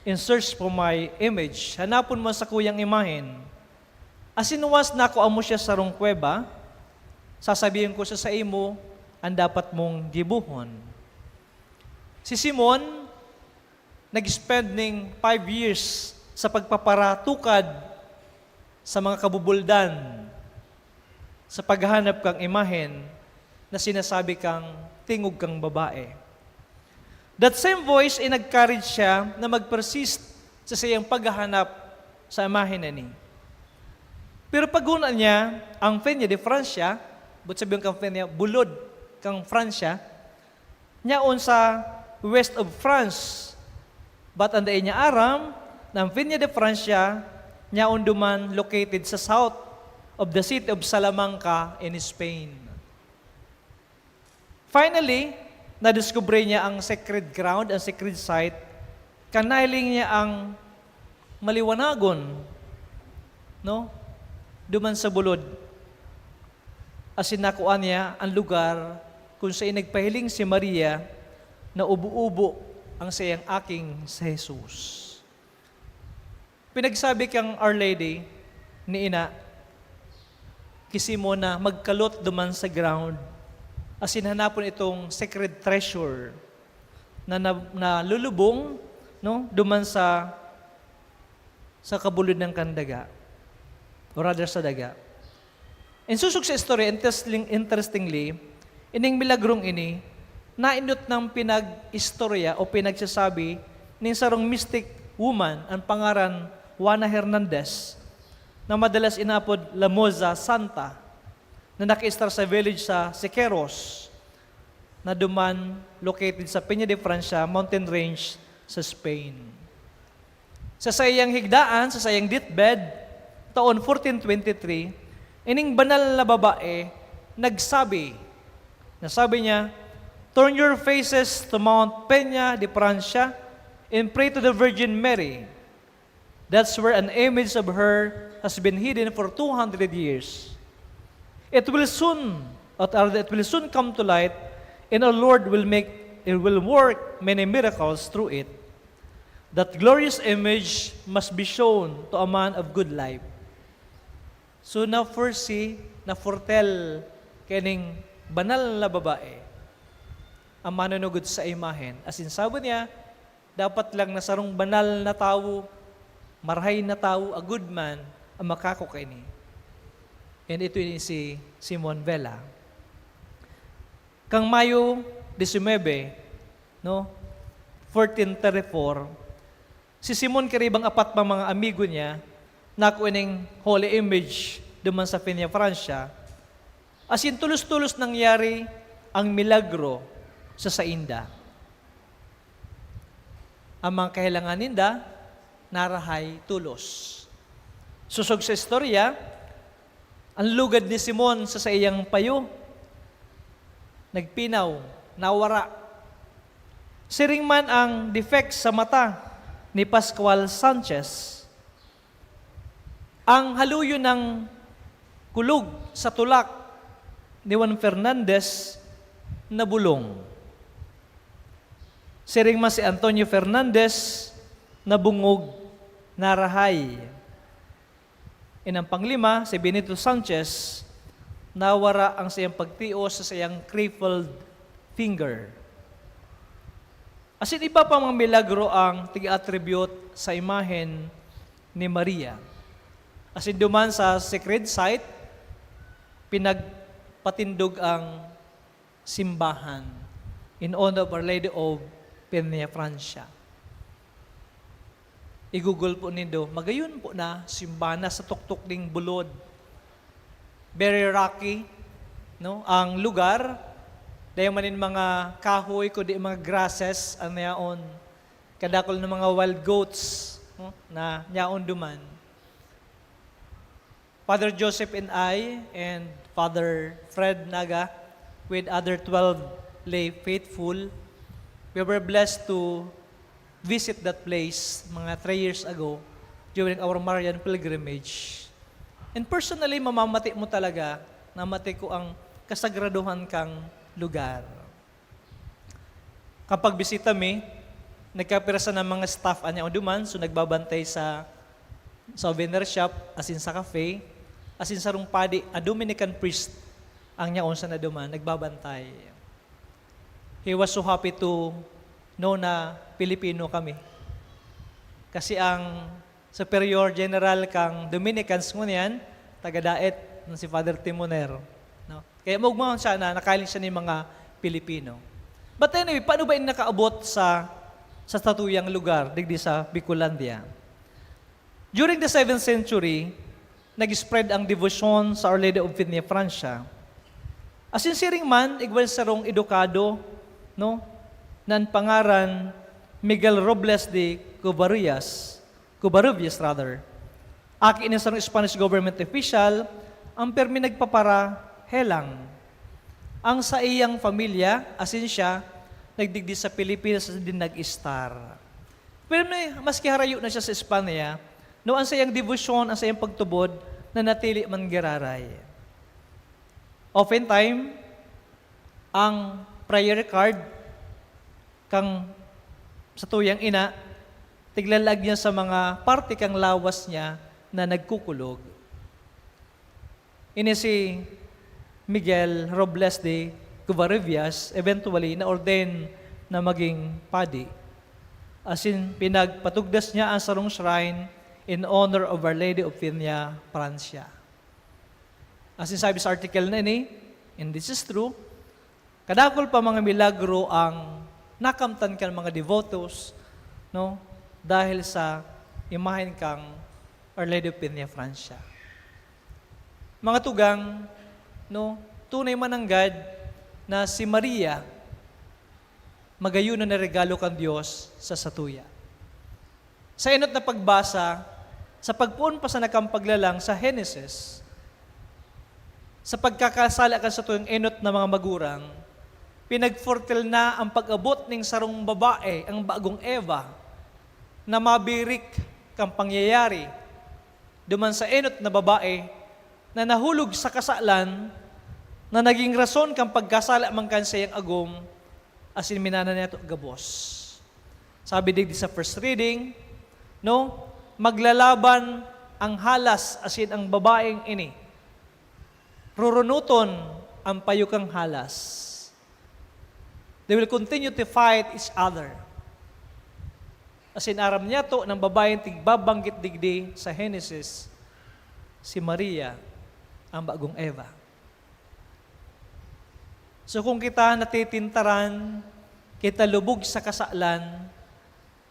in search for my image. Hanapon mo ang sakuyang imahen. Asin once nakua mo siya sa sarong kuweba, sasabihin ko sa saimo an dapat mong gibohon." Si Simon, nag-spend ning five years sa pagpaparatukad sa mga kabubuldan, sa paghahanap kang imahen na sinasabi kang tingog kang babae. That same voice, i-encourage siya na mag-persist sa saiyang paghahanap sa imahen na ini. Pero paguna niya, ang Peña de Francia, but sabihin kang Peña, bulod kang Francia, nyaon sa west of France. But ang dai niya aram, na ang Peña de Francia, nyaon duman located sa south of the city of Salamanca in Spain. Finally, nadiskubre niya ang sacred ground, ang sacred site, kan nahiling niya ang maliwanagon, no? Duman sa bulod. Asin nakua niya an lugar kun saen nagpahiling si Maria na ubo-ubo ang saiyang aking si Jesus. Pinagsabi kang Our Lady ni ina ki Simon na magkalot duman sa ground asin hanapon itong sacred treasure na, na, nalulubong, no, duman sa, sa kabulod ng kan daga, or rather sa daga. In susog sa istorya, interesting-, interestingly, ining milagrong ini, naindot nang pinag-istorya o pinagsasabi nin sarong mystic woman, an pangaran Juana Hernandez, na madalas inaapod La Moza Santa, na nakaistar sa village sa Siqueros, na duman located sa Peña de Francia mountain range sa Spain. Sa saiyang higdaan, sa saiyang deathbed, taon fourteen twenty-three, ining banal na babae nagsabi, na sabi niya, "Turn your faces to Mount Peña de Francia and pray to the Virgin Mary. That's where an image of her has been hidden for two hundred years. It will soon, or rather, it will soon come to light, and our Lord will make, it will work many miracles through it. That glorious image must be shown to a man of good life." So, na-foresee, na-foretell kaning banal na babae ang manunugod sa imahen. Asin sabi niya, dapat lang na sarong banal na tawo, marahay na tawo, a good man, ang makakua kaini. And ito ini si Simon Vela. Kang Mayo diecinuebe, no, fourteen thirty-four, si Simon karibang apat pa mga amigo niya, nakua ning holy image duman sa Peña Francia, asin tolos-tolos nangyari ang milagro sa sainda. Ang mga kahelangan ninda, narahay tolos. Sosog sa istorya, ang lugad ni Simon sa saiyang payo, nagpinaw, nawara. Siring man ang defect sa mata ni Pascual Sanchez. Ang haluyon ng kulog sa tulak ni Juan Fernandez nabulong. Siring man si Antonio Fernandez, nabungog, narahay. And ang panglima, si Benito Sanchez, nawara ang saiyang pagtios sa saiyang crippled finger. Asin iba pa mga milagro ang tig-attribute sa imahen ni Maria. Asin duman sa sacred site, pinagpatindog ang simbahan in honor of Our Lady of Peña Francia. I-Google po nindo, magayon po na simbahan na sa tuktok ding bulod. Very rocky, no? Ang lugar, dahil man in mga kahoy, kundi mga grasses, ang yaon. Kadakol ng mga wild goats, no? Na yaon duman. Father Joseph and I and Father Fred Naga with other twelve lay faithful, we were blessed to visit that place mga three years ago during our Marian pilgrimage. And personally, mamamati mo talaga, namati ko ang kasagraduhan kang lugar. Kapag bisita mi, nagkapira sana mga staff an yaon duman, so nagbabantay sa souvenir shop, asin sa cafe, asin sarong padi, a Dominican priest, ang yaon sana duman, nagbabantay. He was so happy to know na Pilipino kami. Kasi ang Superior General kang Dominicans ngunyan, taga Daet, na si Father Timoner, no? Kaya maogma siya na nakahiling siya nin mga Pilipino. But anyway, paano ba ini nakaabot sa, sa satuyang lugar, digdi sa Bicolandia? During the seventh century, nag-spread ang debosyon sa Our Lady of Peña Francia. Asin siring man, igwa sarong edukado, no, na an pangaran Miguel Robles de Covarrubias, Covarrubias rather, aki ni sarong Spanish government official, ang pirmi nagpaparahelang. Ang saiyang pamilya, asin siya, nagdigdi sa Pilipinas asin din nag-estar. Pero ni, maski harayo na siya sa Espanya, no, ang saiyang debosyon, ang saiyang pagtubod, nanatili man giraray. Oftentime, ang prayer card kan satuyang ina, tiglalag niya sa mga parte kan lawas niya na nagkukulog. Ini si Miguel Robles de Covarrubias, eventually na-ordain na maging padi. Asin pinagpatugdas niya an sarong shrine in honor of Our Lady of Peña Francia. Asin sabi sa article na ini, and this is true, kadakul pa mga milagro ang nakamtan kan mga devotos, no, dahil sa imahen kang Our Lady of Peña Francia. Mga tugang, no, tunay man nanggad na si Maria, magayon na regalo kan Dios sa satuya. Sa enot na pagbasa, sa pagpoon pa sana kan paglalang sa Henesis, sa pagkakasala kan satuyang enot na mga magurang, pinagfortel na an pag-abot ning sarong babae, ang bagong Eva, na mabirik kan pangyayari duman sa enot na babae na nahulog sa kasalan na naging rason kan pagkasala man kan saiyang agom, asin minana niyato gabos. Sabi digdi sa first reading, no, maglalaban ang halas asin ang babaeng ini. Rurunuton ang payo kan halas. They will continue to fight each other. Asin aram niyato na an babaeng tigbabanggit digdi sa Henesis, si Maria, ang bagong Eva. So, kung kita natitintaran, kita lubog sa kasalan,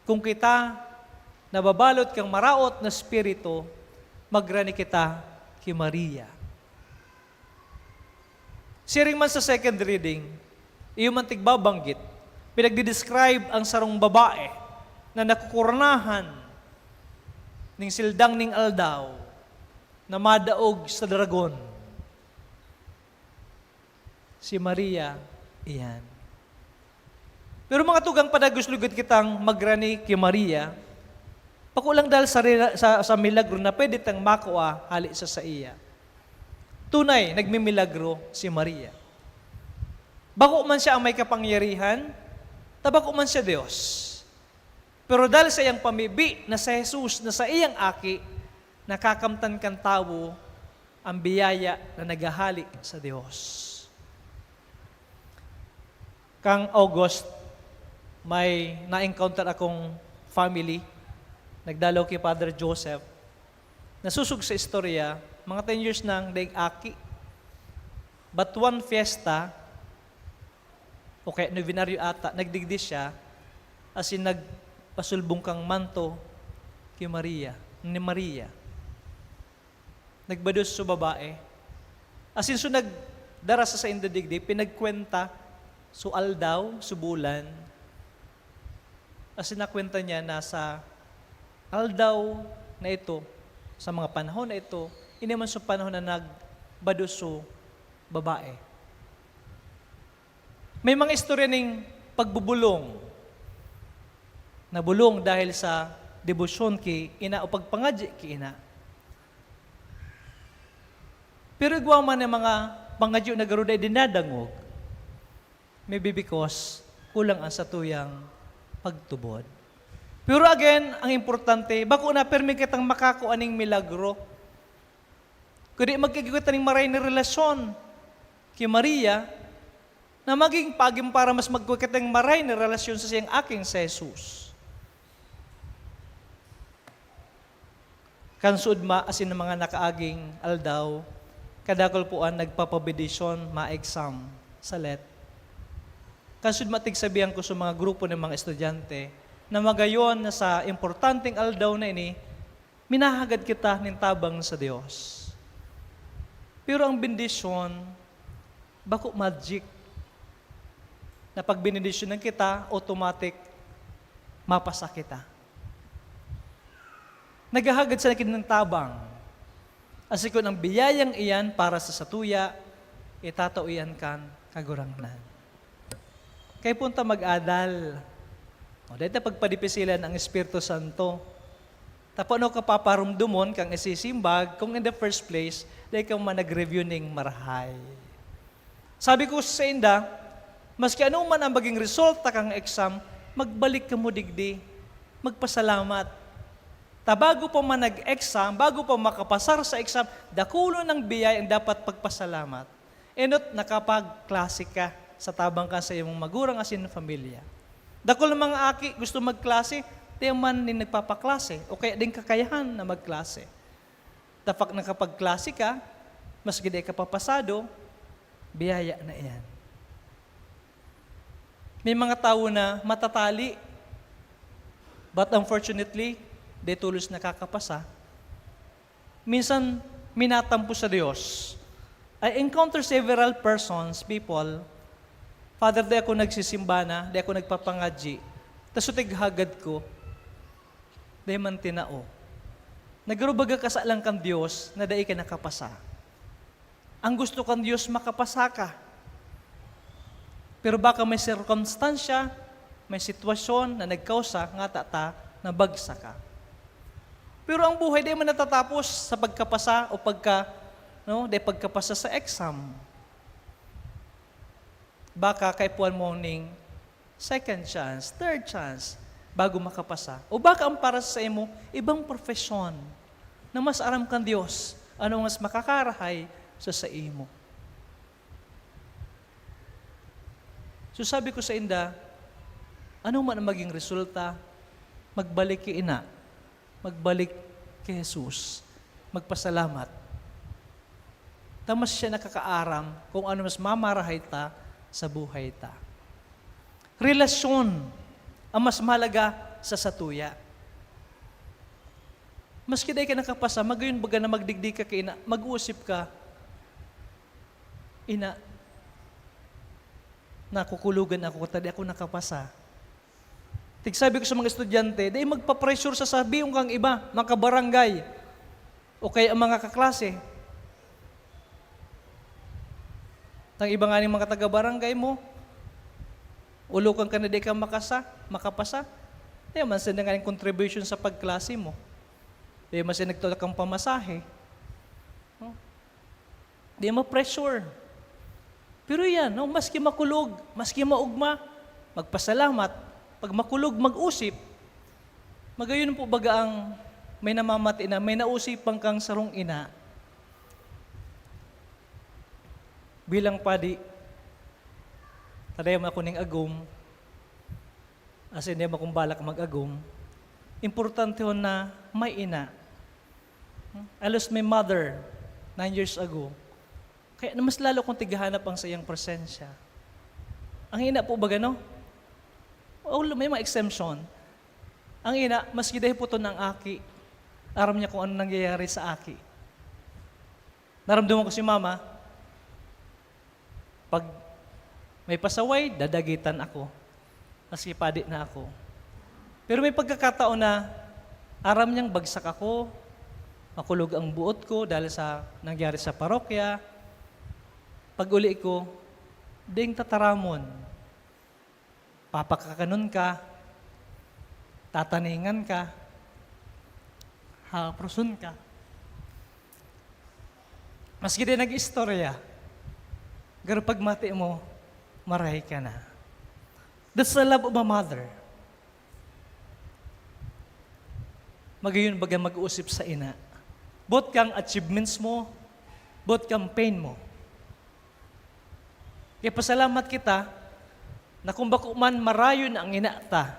kung kita nababalot kan maraot na espiritu, magrani kita ki Maria. Siring man sa second reading, iyo man tigbabanggit, pinagdi-describe ang sarong babae na nakukoronahan ning sildang ning aldaw na madaog sa dragon. Si Maria iyan. Pero mga tugang, padagos lugod kitang magrani ki Maria, bako lang dahil sa rela-, sa, sa milagro na pwede tang makua hale sa saiya. Tunay, nagmimilagro si Maria. Bako man siya ang may kapangyarihan, ta bako man siya Dios. Pero dahil sa iyang pamibi na si Jesus na saiyang Aki, nakakamtan kan tawo ang biyaya na naghahale sa Dios. Kan August, may na-encounter akong family. Nagdalaw ki Father Joseph. Nasusog sa istorya, mga ten years nang daing aki. But one fiesta, o kaya nobenaryo ata, nagdigdi siya, asin nagpasulbong kang manto ki Maria, ni Maria. Nagbados so babae. Asin so nagdara sa sainda digdi, pinagkwenta so aldaw, so bulan. Asin nakwenta niya na sa aldaw na ito, sa mga panahon na ito, ini man so panahon na nagbados so babae. May mga istorya ning pagbubulong. Nabulong dahil sa debosyon ki ina o pagpangadyi ki ina. Pero igwa man ang mga pangadyo na garo dai dinadangog, maybe because kulang ang satuyang pagtubod. Pero again, ang importante, bako na pirmi kitang makakua ning milagro. Kundi magkigwa kita ning maray na relasyon ki Maria, na maging pagin para mas magkua kitang maray na relasyon sa siyang aking si Jesus. Kan suodma asin ang mga nakaaging aldaw, kadakul po an nagpapabendisyon, ma-exam sa let. Kan suodma tigsabihan ko sa mga grupo ng mga estudyante na magayon na sa importanteng aldaw na ini, minahagad kita nin tabang sa Dios. Pero ang bendisyon, bako magic. Na pag benendisyonan kita, automatic, mapasa kita. Naghahagad sana kita nin tabang. Asin kun ang biyayang iyan para sa satuya, itatao iyan kan Kagurangnan. Kaya punta mag-adal. O, dahil ta pagpadipisilan ang Espiritu Santo. Tapano ka paparumdumon kang isisimbag kung in the first place, dai ka man nag-review ning marahay? Sabi ko sa inda, maski ano man ang maging resulta kang exam, magbalik kamo digdi, magpasalamat. Ta bago pa man nag-exam, bago pa makapasar sa exam, dakulon ang biyay ang dapat pagpasalamat. Enot nakapagklase ka sa tabang kan sa imong magurang asin pamilya. Dakul na mga aki gusto magklase, di man nin nagpapaklase o kaya din kakayahan na magklase. Dapat nakapagklase ka, maski di ka papasado, biyaya na iyan. May mga tawo na matatali, but unfortunately, di tolos nakakapasa. Minsan, minatampo sa Dios. I encounter several persons, people, "Father, di ako nagsisimba na, di ako nagpapangadyi. Ta so tighagad ko, di man tinao." Nagaro baga ka sa lang kan Dios na dai ka nakapasa. Ang gusto kan Dios, makapasa ka. Pero baka may sirkumstansya, may sitwasyon na nagkausa nga tata nabagsak ka. Pero ang buhay di man natatapos sa pagkapasa o pagka, no, di pagkapasa sa exam. Baka kaipuhan mo ning second chance, third chance, bago makapasa. O baka ang para sa imo, ibang profesyon na mas aram kan Dios ano ang mas makakarahay sa saimo. So sabi ko sa inda, ano man ang maging resulta, magbalik ki ina, magbalik ki Jesus, magpasalamat. Ta mas siya nakakaaram kung ano mas mamarahay ta sa buhay ta. Relasyon ang mas mahalaga sa satuya. Maski dai ka nakapasa, magayon baga na magdigdi ka ki ina, mag-usip ka, "Ina, nakukulogan ako ta di ako nakapasa." Tigsabi ko sa mga estudyante, dai magpa-pressure sa sabihon kang iba, mga kabarangay, o kaya ang mga kaklase. Ang iba nga ning mga taga-barangay mo, ulokan ka na di ka makasa, makapasa. Di man sila nga ning contribution sa pagklase mo. Di man sila nagtulak kang pamasahe. No? Di ma-pressure. Pero yan, no? Maski makulog, maski maugma, magpasalamat. Pag makulog, mag-usip. Magayon po baga ang may namamati na may nausipan kang sarong ina. Bilang padi, tadayan mo ako ning agom, asin di mo akong balak mag-agom, importante hon na may ina. I lost my mother nine years ago. Kaya na mas lalo kong tighahanap ang saiyang presensya. Ang ina po ba gano? O, may mga exemption. Ang ina, maski dai puton ang aki, aram niya kung ano nangyayari sa aki. Naramdaman ko si mama, pag may pasaway, dadagitan ako. Maski padi na ako. Pero may pagkakataon na aram niyang bagsak ako, makulog ang buot ko dahil sa nangyari sa parokya. Pag-uli ko, ding tataramon. Papakakanon ka, tataningan ka, haproson ka. Maski di nag-istorya, pero pagmati mo, maray ka na. That's the love of a mother. Magayon baga mag-uusip sa ina. Boot kang achievements mo, boot kang pain mo. Kaya pasalamat kita na kung bako man marayon ang ina ta,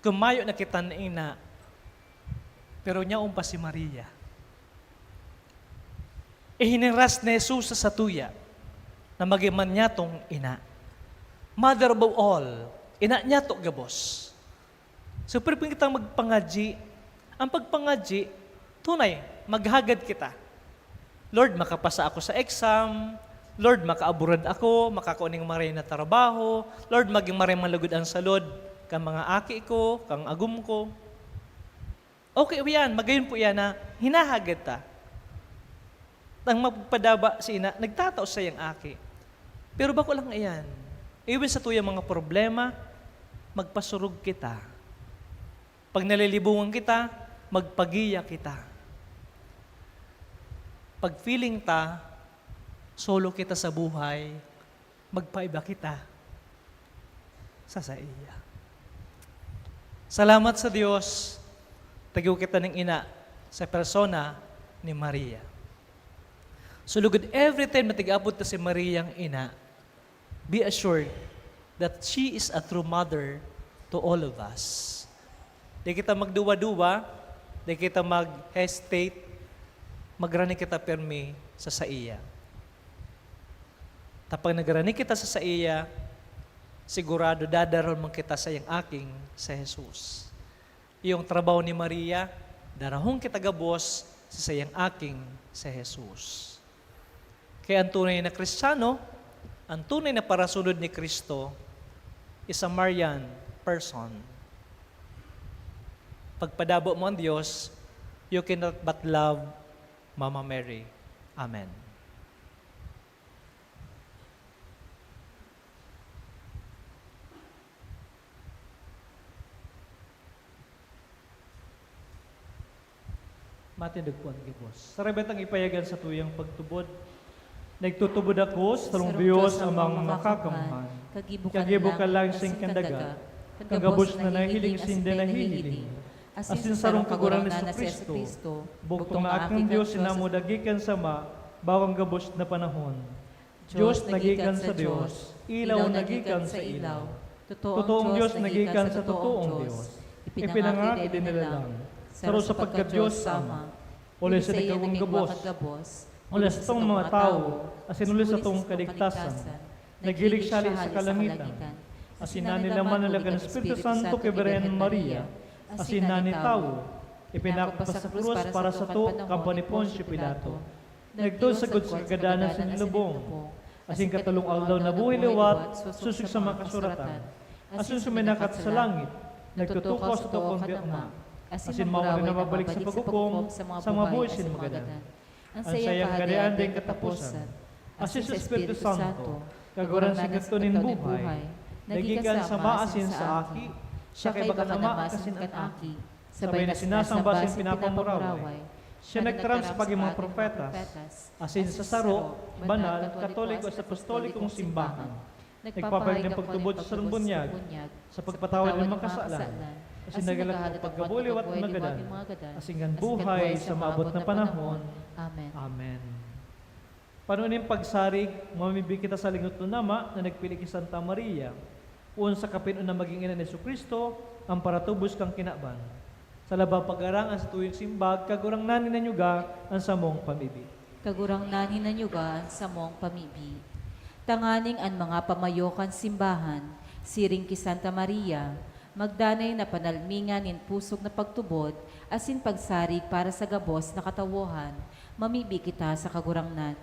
kung mayo na kita na ina, pero nyaon pa si Maria. Ihiniras ni Jesus sa satuya na magin man nyatong ina. Mother of all, ina nyato gabos. So, pwede kitang magpangadyi. Ang pagpangadyi, tunay, maghagad kita. Lord, makapasa ako sa exam. Lord, makaabroad ako, makakua ning maray na trabaho. Lord, magin maray man lugod ang salud kan mga aki ko, kan agom ko. Okay, yan, magayon po yan na hinahagad ta. Ang magpadaba si ina, nagtatao sa iyang aki. Pero bako lang iyan. Even sa tuyang mga problema, magpasurog kita. Pag nalilibongan kita, magpagiya kita. Pag feeling ta, solo kita sa buhay, magpaiba kita sa saiya. Salamat sa Dios, tagiw kita ning ina sa persona ni Maria. So, lugod, every time na tig-apod ta si Mariang ina, be assured that she is a true mother to all of us. Di kita magduwa-duwa, di kita mag-hesitate, magrani kita pirmi sa saiya. Ta pag nagrani kita sa saiya, sigurado dadarahon man kita sa iyang aking si Jesus. Iyong trabaho ni Maria, darahon kita gabos sa saiyang aking si Jesus. Kaya ang tunay na Kristiyano, ang tunay na parasunod ni Cristo, is a Marian person. Pagpadabo mo ang Dios, you cannot but love Mama Mary. Amen. Matindog po ang gabos. Sarabay tang ipayagan sa tuyang pagtubod. Nagtutubod ako sa sarong Dios Amang Makakamhan. Kagibo ka lang sing kandaga, kan gabos na nahiling asin di nahihiling. Asin sa sarong Kagurangnan na si Jesu-Cristo, bugtong na Aki kan Dios, sinamod na gikan sa Ama, bago ang gabos na panahon. Dios na gikan sa Dios, ilaw na gikan sa ilaw. Totoong Dios na gikan sa totoong Dios. Ipinangaki din na lang, saro sa pagka-Dios Ama. Huli sa nagkagong gabos, huli satong mga tawo, asin huli satong kaligtasan, nagilig siya sa kalangitan. Asin nanilaman na kan Espiritu Santo ki Birhen Maria, asin nani tawo, ipinako pa sa krus para sato kan panipon si Pilato. Nagtod sagkod sa kagadanan sa lubong. Asin katalong aldaw nabuhay liwat, sosog sa mga kasuratan. Asin suminakat sa langit, nagtutukaw sa tukong Dios Ama. Asin mamuhay na mabalik sa paghukom sa mga buhay sin magadan. An saiyang kaharian daing kataposan. Asin sa Espiritu Santo, Kagurangnan sa katoninbuhay, nagikan sa Ama asin sa Aki, siya kaiba kan Ama asin kan Aki, sabay na sinasamba asin pinapamuraway. Siya nagtaram sa pagin mga propetas, asin sa saro, banal, katoliko at apostolikong simbahan. Nagpapahayag ng pagtubod sa sarong bunyag, sa pagpatawad ng mga kasalan, asin naghahalat ng pagkabuliwat ng mga gadan, asin kan buhay sa maabot na panahon. Amen. Amen. Pano nin pagsarig, mamibi kita sa lingutnon na Ama na nagpili ki Santa Maria, poon sa kapinoan na magin ina ni Jesu-Cristo, an paratubos kan kinaban. Sa labaw pagharang an satuyang simbag, Kagurangnan, hinanyuga an samong pamibi. Kagurangnan, hinanyuga an samong pamibi. Tanganing an mga pamayo kan simbahan, siring ki Santa Maria, magdanay na panalmingan nin pusog na pagtubod asin pagsarig para sa gabos na katawohan, mamibi kita sa Kagurangnan.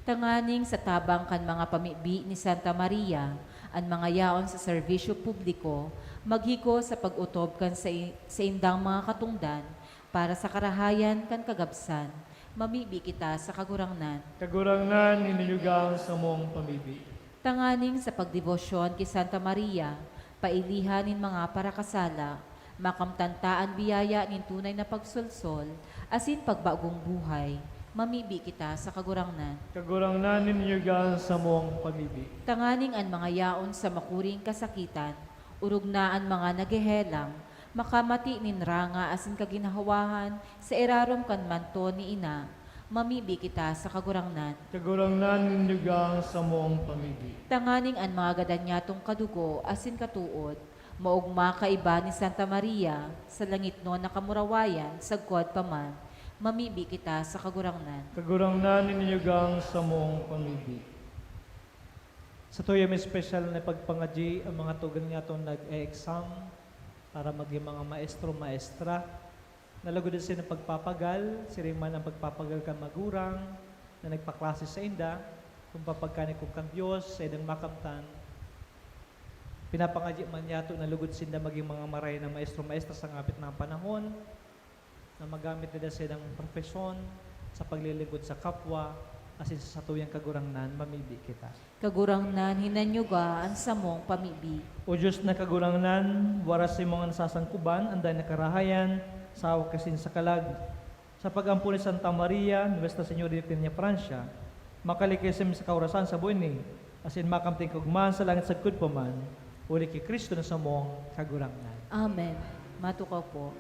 Tanganing sa tabang kan mga pamibi ni Santa Maria, an mga yaon sa serbisyo publiko, maghiko sa pag-otob kan sai-, saindang mga katongdan para sa karahayan kan kagabsan, mamibi kita sa Kagurangnan. Kagurangnan, hinanyuga an samong pamibi. Tanganing sa pagdebosyon ki Santa Maria, pailihan nin mga parakasala, makamtan ta an biyaya nin tunay na pagsolsol asin pagbagong buhay, mamibi kita sa Kagurangnan. Kagurangnan, hinanyuga an samong pamibi. Tanganing an mga yaon sa makuring kasakitan, orog na an mga naghehelang, makamati nin ranga asin kaginhawahan sa irarom kan manto ni Ina, mamibi kita sa Kagurangnan. Kagurangnan, hinanyuga an samong pamibi. Tanganing an mga gadan niyatong kadugo asin katood, maogma kaiba ni Santa Maria, sa langitnon na kamurawayan, sagkod pa man, mamibi kita sa Kagurangnan. Kagurangnan, hinanyuga an samong pamibi. Satuya mi espesyal na pagpangadyi an mga tugang niyatong nag-e-exam para magin mga maestro, maestra. Nalugod sinda pagpapagal, siring man an pagpapagal kan magurang na nagpaklase sainda, kun papagkanikog kan Dios, saindang makamtan. Pinapangadyi man niyato na lugod sinda magin mga marahay na maestro, maestra sa ngapit na panahon, na magamit nila sa ilang profesyon, sa paglilingkod sa kapwa, asin sa satuyang Kagurangnan, mamibi kita. Kagurangnan, hinanyuga an samong pamibi. O Diyos na Kagurangnan, wara sa imong nasasangkuban an dai na karahayan, sa awak asin sa kalag. Sa pag-ampon ni Santa Maria, Nuestra Señora de Peñafrancia, makalikay sa mismong kaurasan sa buhay ni, asin makamtan nin kaogmahan sa langit sagkod pa man, huli ki Cristo na samong Kagurangnan. Amen. Matukaw po.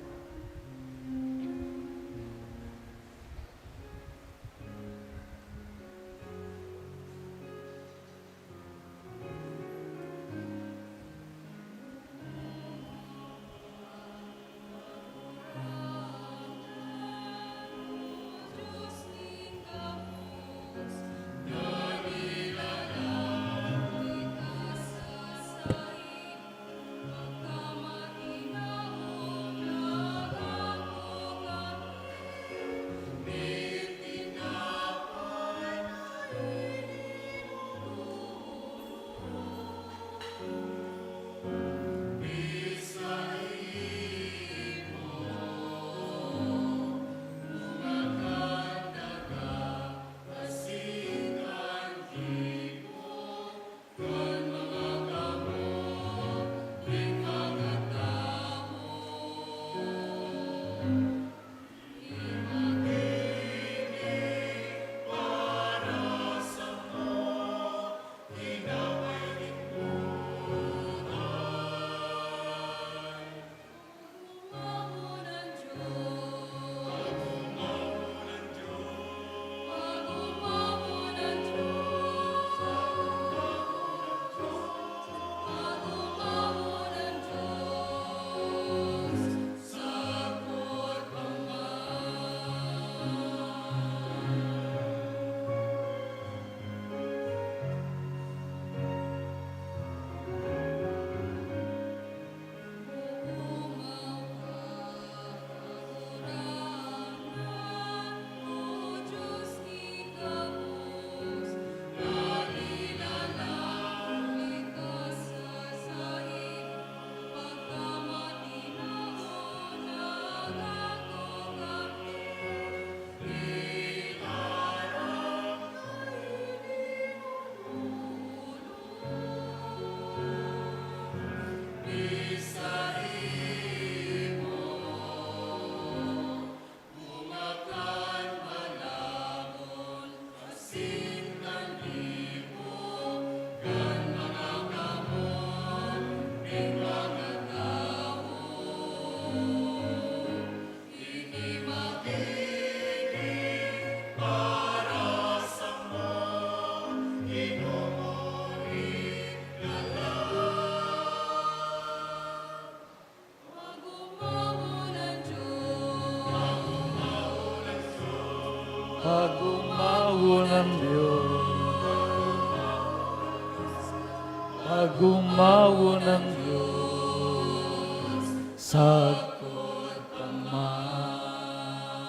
Pag-umawo ng Diyos, sagkod pa man.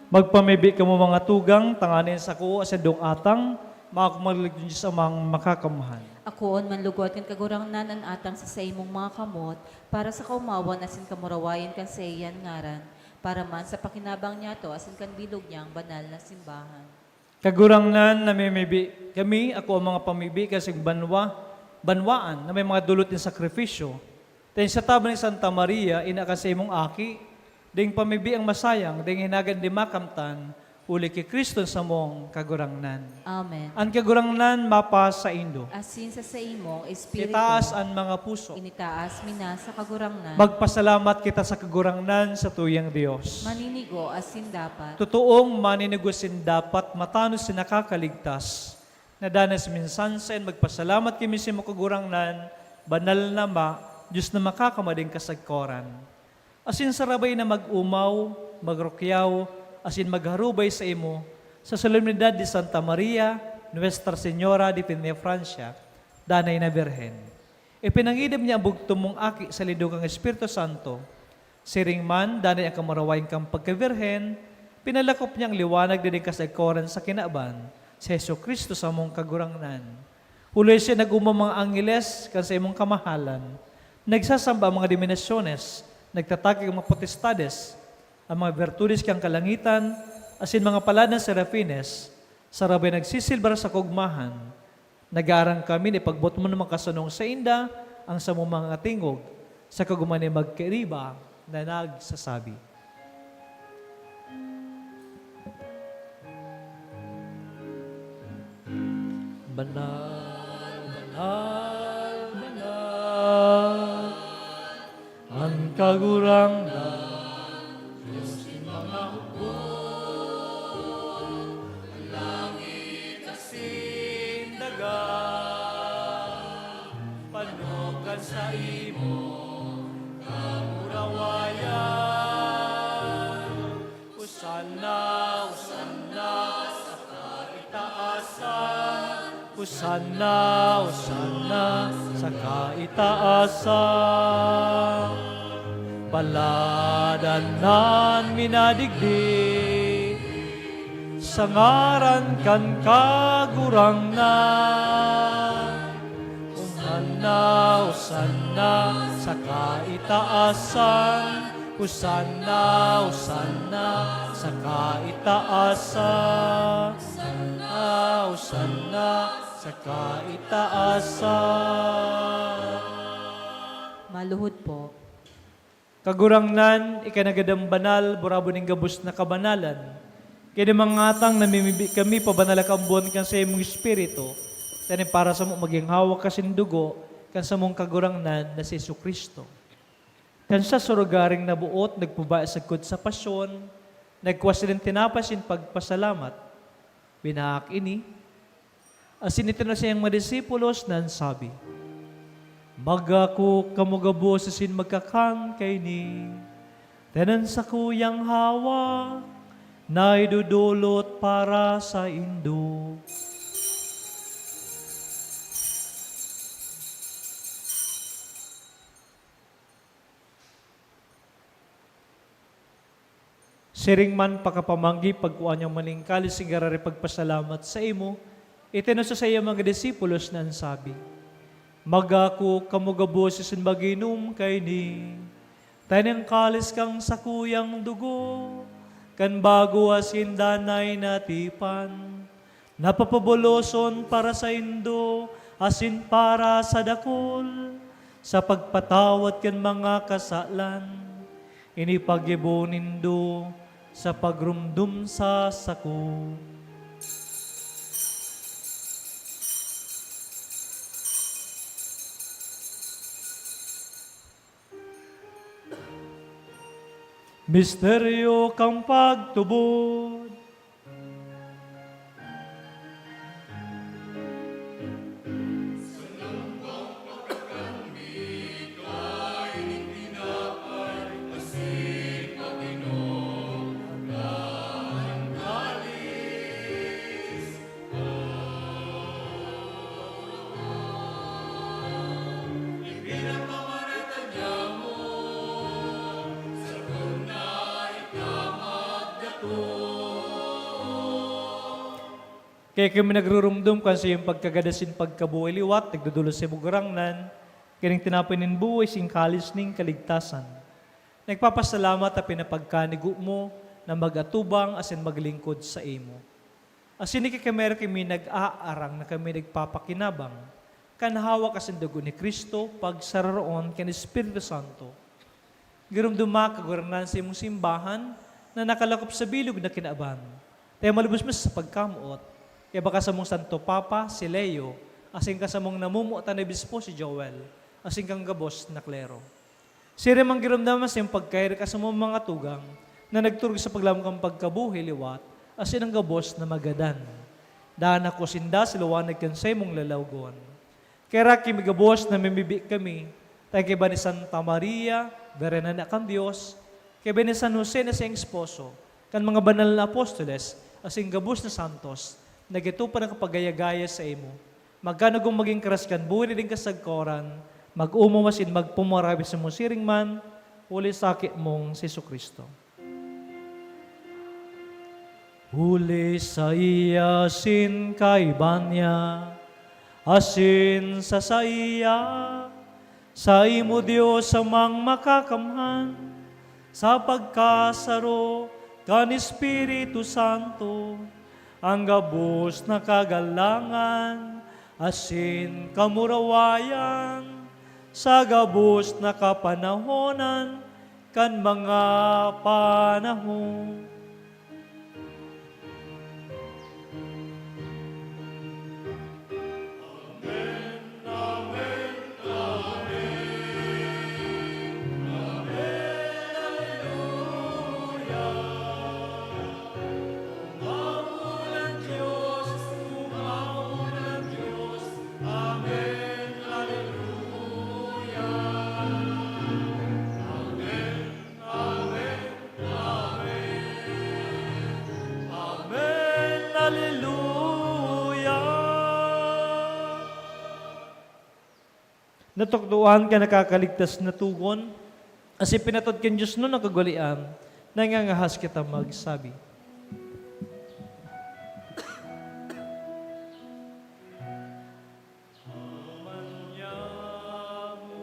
Magpamibi kamo, mga tugang, tanganing sako, sa dong atang, maako magligdon sa Amang Makakamhan. Akoon man lugod kan Kagurangnan an atang sa saimong mga kamot, para sa kaumawan asin kamurawayan kan saiyang ngaran, para man sa pakinabang niyato asin kan bilog niyang banal na simbahan. Kagurangnan, namimibi kami, ako ang mga pamibi kan saimong banwa, banwaan na may mga dulot nin sakripisyo. Dahil sa tabang ni Santa Maria, ina kan saimong Aki, ding pamibi ang masayang, ding hinagan di makamtan, huli ki Cristo samong Kagurangnan. Amen. An Kagurangnan mapasaindo. Asin sa saimong espiritu. Itaas an mga puso. Initaas mi na sa Kagurangnan. Magpasalamat kita sa Kagurangnan, sa tuyang Dios. Maninigo asin dapat. Totoong maninigo asin dapat, matanos asin nakakaligtas. Na danas minsan saen magpasalamat kami sa imo, Kagurangnan, banal na Ama, Dios na makakamading kasagkoran. Asin sarabay na mag-omaw, magrukyaw, asin magharubay saimo sa solemnidad ni Santa Maria, Nuestra Señora de Peñafrancia, Danay na Birhen. Ipinangidam niya an bugto mong Aki sa lindo kan Espiritu Santo. Siring man, danay an kamurawayan kan pagkabirhen, pinalakop niya an liwanag digdi kasagkoran sa kinaban, si Jesu-Cristo samong Kagurangnan. Huli siya nag-omaw mga angheles kan saimong kamahalan. Nagsasamba ang mga dominasyones, nagtatagi ang mga potestades, ang mga birtudes kan kalangitan, asin mga paladan serafines, sarabay nagsisilbar sa kaogmahan. Nag-aarang kami na ipagboot mo na makasunong sainda ang samong mga tingog, sa kaguman na magkairiba na nagsasabi, "Banal, banal, banal, an Kagurangnan, Dios nin mga hukbo, an langit asin daga, pano kan saimong kamurawayan." Hosanna, Hosanna sa kaitaasan. Hosanna, Hosanna sa kaitaasan. Paladan an minadigdi sa ngaran kan Kagurangnan. Hosanna, Hosanna sa kaitaasan. Hosanna, Hosanna sa kaitaasan. Hosanna, Hosanna sa kaitaasan. Maluhod po. Kagurangnan, ika na gadan banal, burabod nin gabos na kabanalan. Kaya mangatang namimibi kami, pabanala ka an buwan kan saimong Espiritu, tanganing para samo magin hawak asin dugo kan samong Kagurangnan na si Jesu-Cristo. Kan siya surugaring naboot, nagpabaya sagkod sa pasyon, nagkua siya nin tinapay asin pagpasalamat. Binaak ini, asin itinaw sa saiyang mga disipulos na nagsabi, "Magako kamo gabos asin magkakan kaini, ta an sakuyang hawak na idodolot para saindo." Siring man pakapamanggi, pagkua niya man nin kalis, sinda giraray pagpasalamat saimo, itinaw sa saiyang mga disipulos na nagsabi, "Magako kamo gabos asin mag-inom kaini, ta ini an kalis kan sakuyang dugo, kan bago asin danay na tipan, na papaboloson para saindo asin para sa dakul, sa pagpatawad kan mga kasalan. Ini paggibo nindo sa pagromdom sa sako." Misteryo kan pagtubod. Kaya kami nagrurumdom kan saiyang pagkagadan asin pagkabuhay liwat, nagdudulos sa imo, Kagurangnan, kaning tinapay nin buhay asin kalis nin kaligtasan. Nagpapasalamat ta pinapagkanigo mo na mag-atubang asin maglingkod saimo. Asin iki kami, kami nag-aarang na kami nagpapakinabang kan hawak asin dugo ni Cristo, pagsararoon kan Espiritu Santo. Giromdoma, Kagurangnan, sa imong simbahan na nakalakop sa bilog na kinaban. Kaya malubos mi sa pagkamoot, kaya baka samong Santo Papa, si Leo, asin kasamong namomotan na obispo, si Joel, asin kan gabos na klero. Siring man giromdoma sa imong pagkahiras kan samong mga tugang na nagturog sa paglaom kan pagkabuhay liwat, asin an gabos na magadan. Daan ako sinda sa liwanag kan saimong lalawgon. Kaya raki mi gabos na mimibi kami, ta kaiba ni Santa Maria, Birhen na kan Dios, kaiba ni San Jose na saiyang esposo, kan mga banal na apostoles, asin gabos na santos, nagtutupad an kapagaya-gaya saimo. Magkanugong magin karas kan buhay na digdi kasagkoran, mag-omaw asin magpumarahay sa imo siring man, huli sa Aki mong si Jesu-Cristo. Huli saiya asin kaiba niya, asin sa saiya, saimo, Dios Amang Makakamhan, sa pagkasaro kan Espiritu Santo, an gabos na kagalangan asin kamurawayan sa gabos na kapanahonan kan mga panahon. Amen. Haleluya! Natukdoan kan nakakaligtas na togon, asin pinatod kan Dios nun an kagwalian, nangangahas kita magsabi. Ama niamo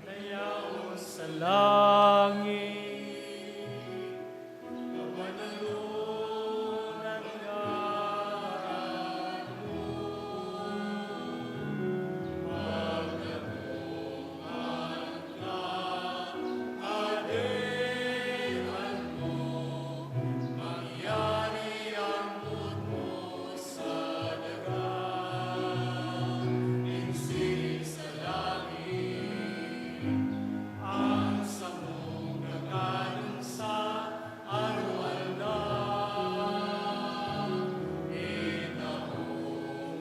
na yaon sa langit, kabanalan an ngaran mo, magdakom an Hadean mo, mangyari an boot mo sa daga, nin siring sa langit. An samong kakanon sa aroaldaw, itao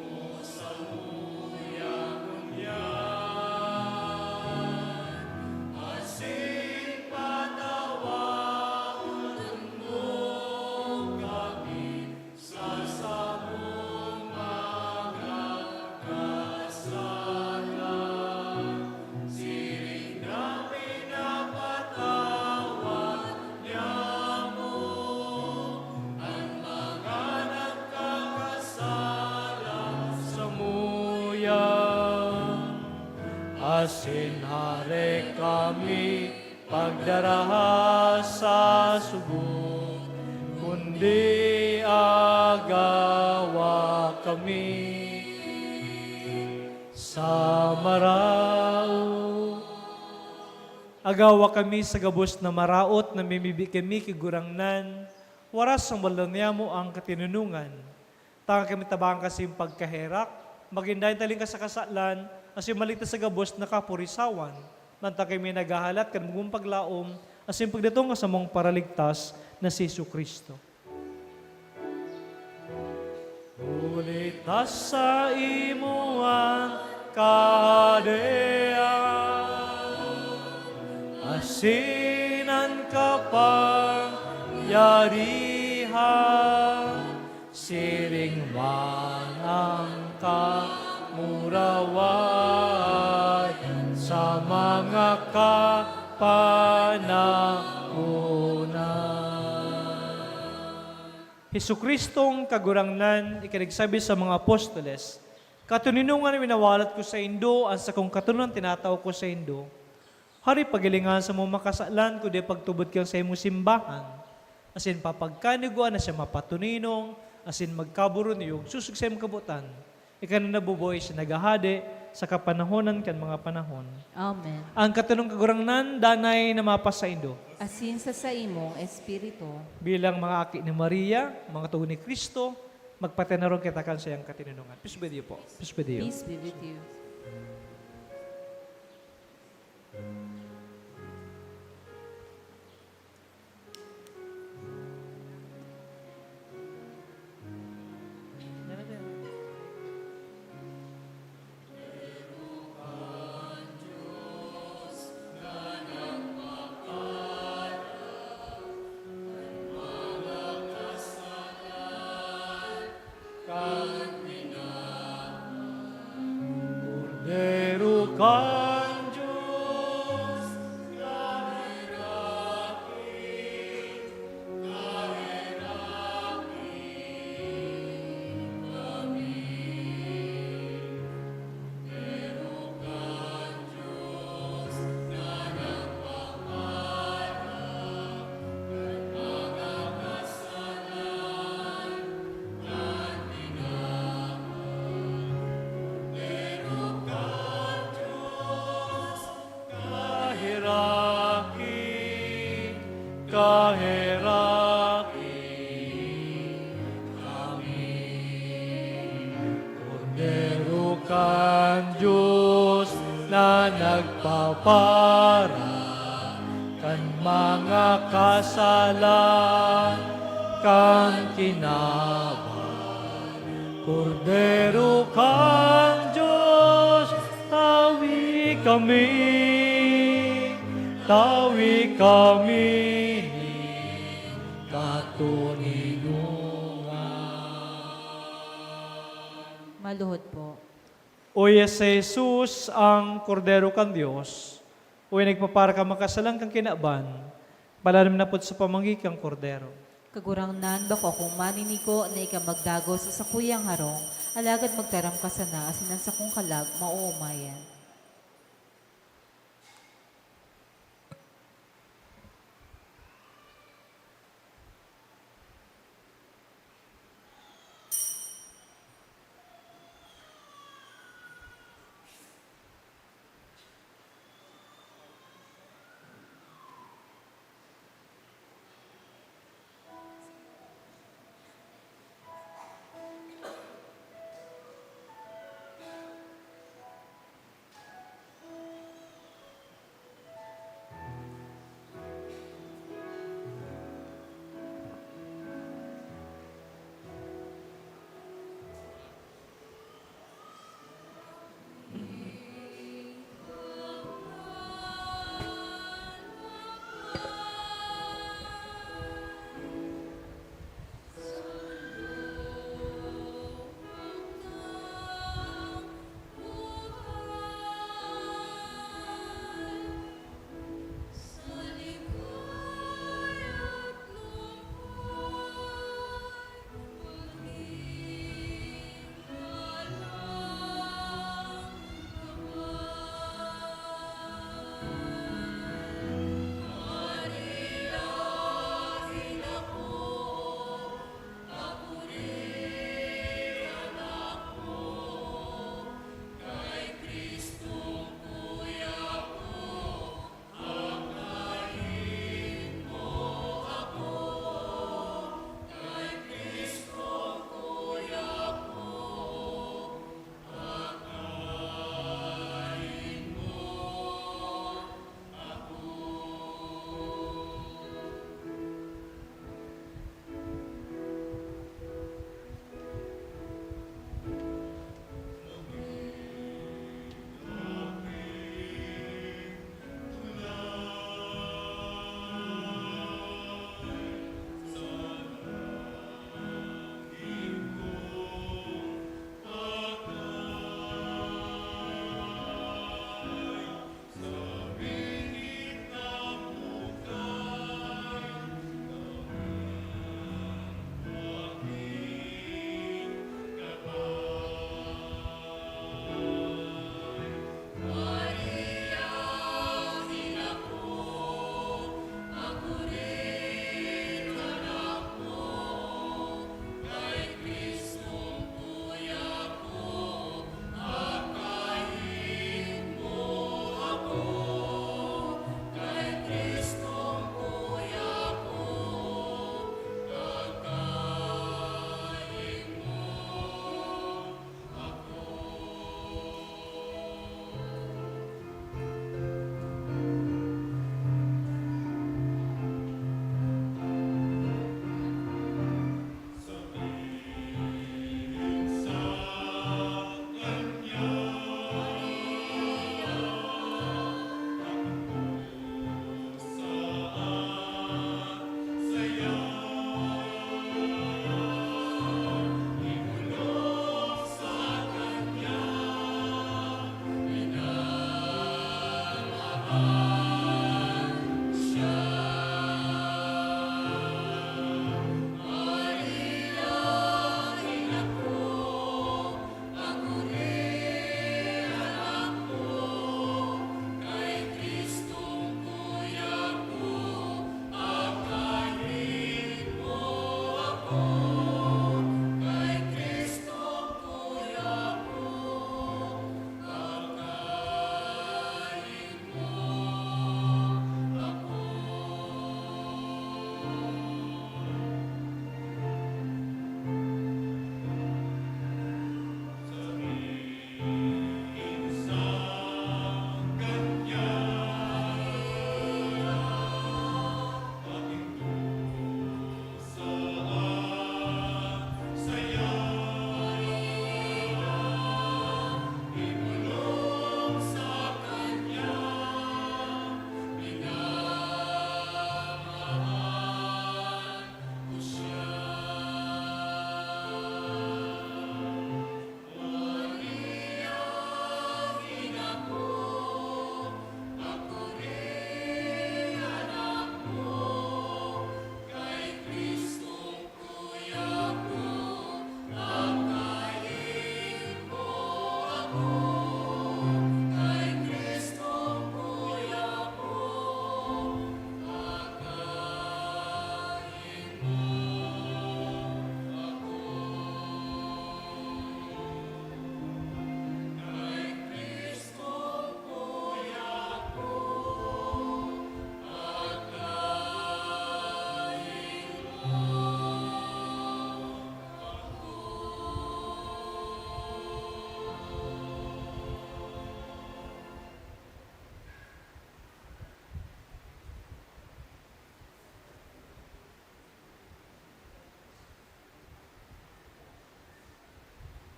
mo samuya ngunyan, asin patawaon mo kami sa samong mga kasalan, siring na pinapatawad niamo an mga nagkakasala samuya. Asin hare kami pagdaraha sa sugot, kundi agawa kami sa maraot. Agawa kami sa gabos na maraot, namimibi kami ki Gurangnan, waras sa walo niamo ang katinonongan. Tangaga kami tabangan kan saiyang pagkaherak, magin daing taling ka sa kasalan, asin maligtas sa gabos na kapurisawan, mantang kami naghahalat kan magong paglaom, asin pagdatong kan samong Paraligtas na si Jesu-Cristo. Huli ta saimo an kahadean, asin an kapangyarihan, siring man an kamurawayan sa mga kapanahonan. Jesu-Cristong Kagurangnan, ikinagsabi sa mga apostoles, "Katoninongan winawalat ko saindo, an sakong katoninongan tinatao ko saindo." Hari, pagalingahan samo an mga kasalan ko, di pagtubod kan saimong simbahan, asin papagkanigwa na siya mapatoninong asin magkaboronyog, sosog sa imong kabotan. Ika na nabubuhay sa naghahade sa kapanahonan kan mga panahon. Amen. Ang katonong Kagurangnan danay na mapasaindo. Asin sa saimong espiritu. Bilang mga aki ni Maria, mga tugon ni Cristo, magpatinarong kita kan saiyang katoninongan. Peace be with you po. Peace be with you. Peace be with you. Kordero kan Dios, kaheraki, kaheraki kami. Kaheraki, kaheraki kami. Kordero kan Dios na nagpapara kan mga kasalan kan kinaban. Kordero kan Dios, tawi kami, tawi kami nin katoninongan. Maluhod po. Uya si Jesus, ang Kordero kan Dios, uya nagpapara kan mga kasalan kan kinaban, palanom na po sa pamanggi kan Kordero. Kagurangnan, bako akong maninigo na ika magdagos sa sakuyang harong, alagad magtaram ka sana asin an sakong kalag maoomayan.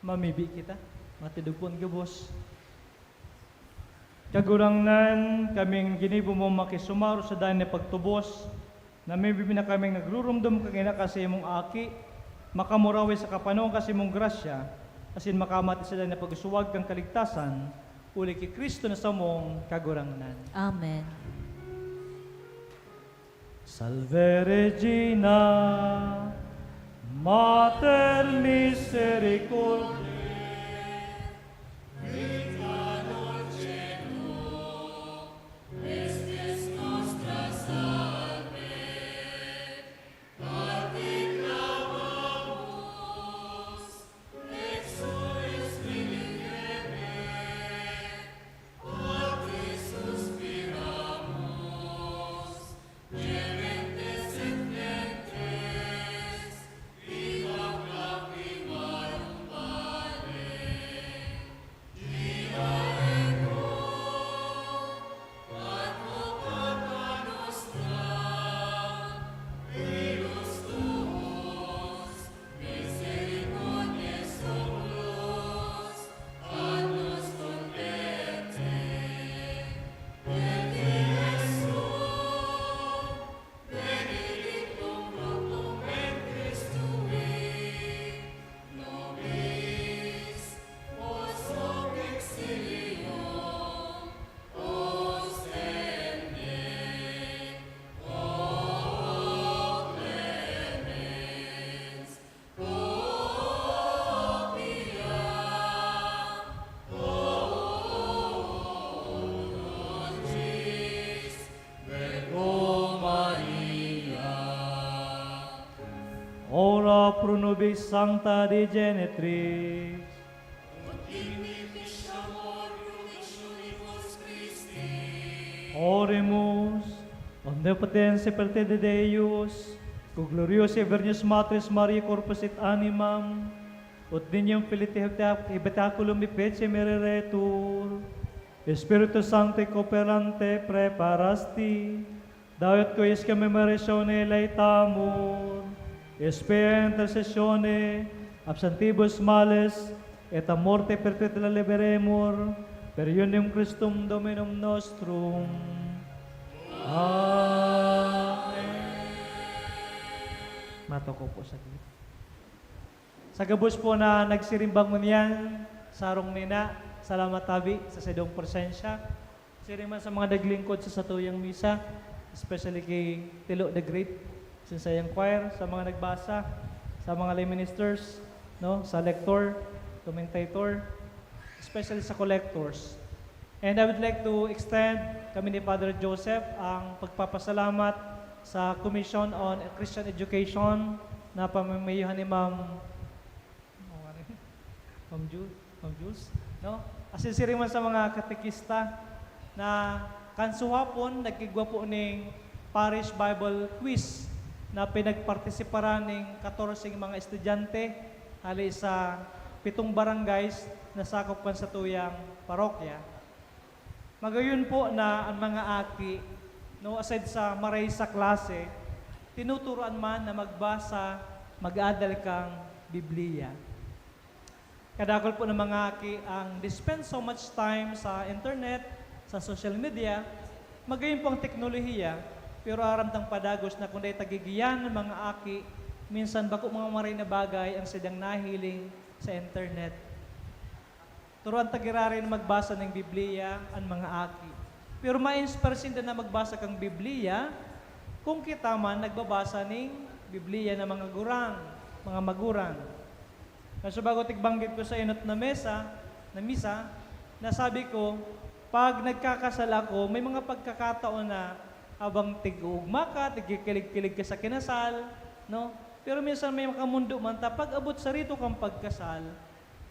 Mamibi kita, matindog po an gabos. Kagurangnan, kaming ginibo mo makisumaro sa daing na pagtubos, namimibi na kaming nagrurumdom kan inakasi mong Aki, makamurawi sa kapanoan kasi mong grasya, asin makamati sa daing na pag-usuwag kan kaligtasan, uli ki Cristo na samong Kagurangnan. Amen. Salve Regina, Mater Misericordiae, Vita dulce tuo, Mystis nostra salve, a te clamamus, exulis relicere, a te suspiramus, Gementes et flentes, viva lacrimarum vale, viva eco, ad vocata nostra, ilus tuos, misericordiae oculos, ad nos converte, et ejectum benedictum fructum ventris tui, nobis, post hoc exilium, ostende, o clemens, o pia, o dulcis Virgo Maria. Ora pro nobis sancta Dei Genitris. Ut digni fichamur promissionibus Christi. Oremus. Omnipotens et plenipotentia Deus, quo gloriose Virginis Matris Mariae corpus et animam, ut nihil in habitaculum efficere mereretur, Spiritu Sancto cooperante praeparasti, dae ut quae eis commemoratione laetamur, spes intercessione ab santibus males et a morte perpetua liberemur, per uniem Christum Dominum nostrum. Amen. Matoko po saglit. Sa gabos po na nagsirimbang ngunyan, sarong nina, salamat tabi sa saindong presensya. Siring man sa mga naglingkod sa satuyang misa, especially kay Tilo the Great, sa saiyang choir, sa mga nagbasa, sa mga lay ministers, no, sa lector, commentator, especially sa collectors. And I would like to extend kami ni Father Joseph ang pagpapasalamat sa Commission on Christian Education na pamamayohan ni Ma'am Ma'am Ju-, Ma'am Jules, no? Asin siring man sa mga katekista na kan suhapon nagkigwa po ning Parish Bible Quiz na pinagpartisiparan ning katorse mga estudyante hali sa pitong barangays na sakop kan satuyang parokya. Magayon po na an mga aki, no, aside sa maray sa klase, tinuturoan man na magbasa, mag-adal kan Biblia. Kadakul po ng mga aki ang they spend so much time sa internet, sa social media, magayon po ang teknolohiya, pero aram tang padagos na kung dai ta gigiyan ng mga aki, minsan bako mga maray na bagay ang saindang nahiling sa internet. Turuan ta giraray na magbasa nin Biblia an mga aki. Pero ma-inspire sinda na magbasa kan Biblia kung kita man nagbabasa nin Biblia na mga gurang, mga magurang. Kaya sa bago tigbanggit ko sa enot na mesa, na misa, nasabi ko, "Pag nagkakasal ako, may mga pagkakataon na habang tig-uugma ka, tigkikilig-kilig ka sa kinasal, no? Pero minsan may makamundo man ta, pag-abot sa rito kang pagkasal,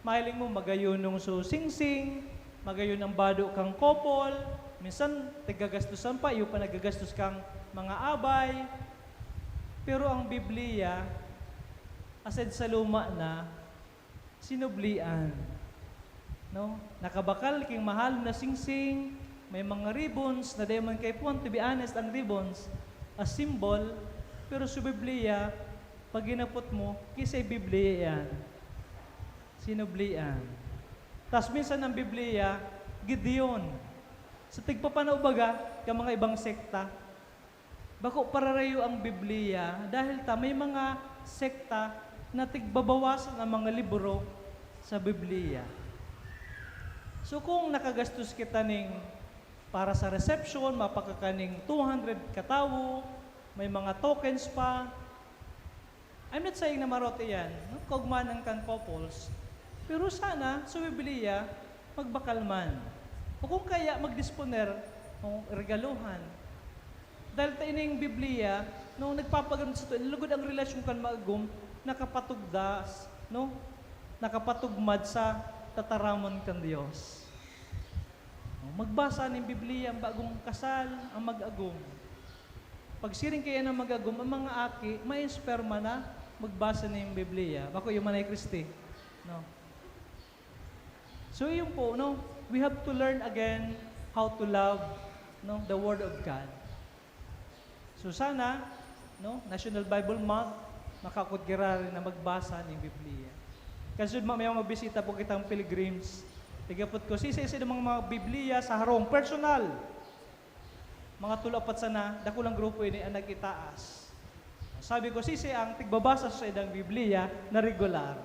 mahiling mo, magayon nung so singsing, magayon ang bado kang couple, minsan tigagastusan pa, iyo pa nagagastos kang mga abay." Pero ang Biblia, aside sa luma na, sinublian, no? Nakabakal king mahal na singsing, may mga ribbons na dai man kaipuhan, to be honest, ang ribbons, a symbol, pero sa Biblia, pag hinapot mo, kisay Biblia yan. Sinublian. Tas minsan ang Biblia, Gideon. Sa tigpapanao baga, ka mga ibang sekta, bako pararayo ang Biblia dahil ta may mga sekta na tigbabawasan ang mga libro sa Biblia. So kung nakagastos kita ning para sa reception, mapakakaning two hundred katawo, may mga tokens pa, I'm not saying na marot iyan, no? Kaugmahan kan couples. Pero sana, sa Biblia, magbakal man. O kung kaya, magdisponer o regaluhan. Dahil ta ining Biblia, no, nagpapagano sa lugod ang relasyon kan maagom, nakapatugdas, no? Nakapatugmad sa tataramon kan Dios. Magbasa nin Biblia ang bagong kasal, ang mag-agom. Pagsiring kaya ng mag-agom, ang mga aki, may esperma na magbasa nin Biblia. Bako yung Manay Christy, no? So, yun po, no? We have to learn again how to love, no, the Word of God. So, sana, no, National Bible Month, makakot giraray na magbasa nin Biblia. Kasi may mga bisita po kitang pilgrims. Tigapot ko, sisi-sisi ng mga Biblia sa harong, personal. Mga tulo-apat sana, dakulang grupo ini ang nag-itaas. Sabi ko, sisi ang tigbabasa sa idang Biblia na regular,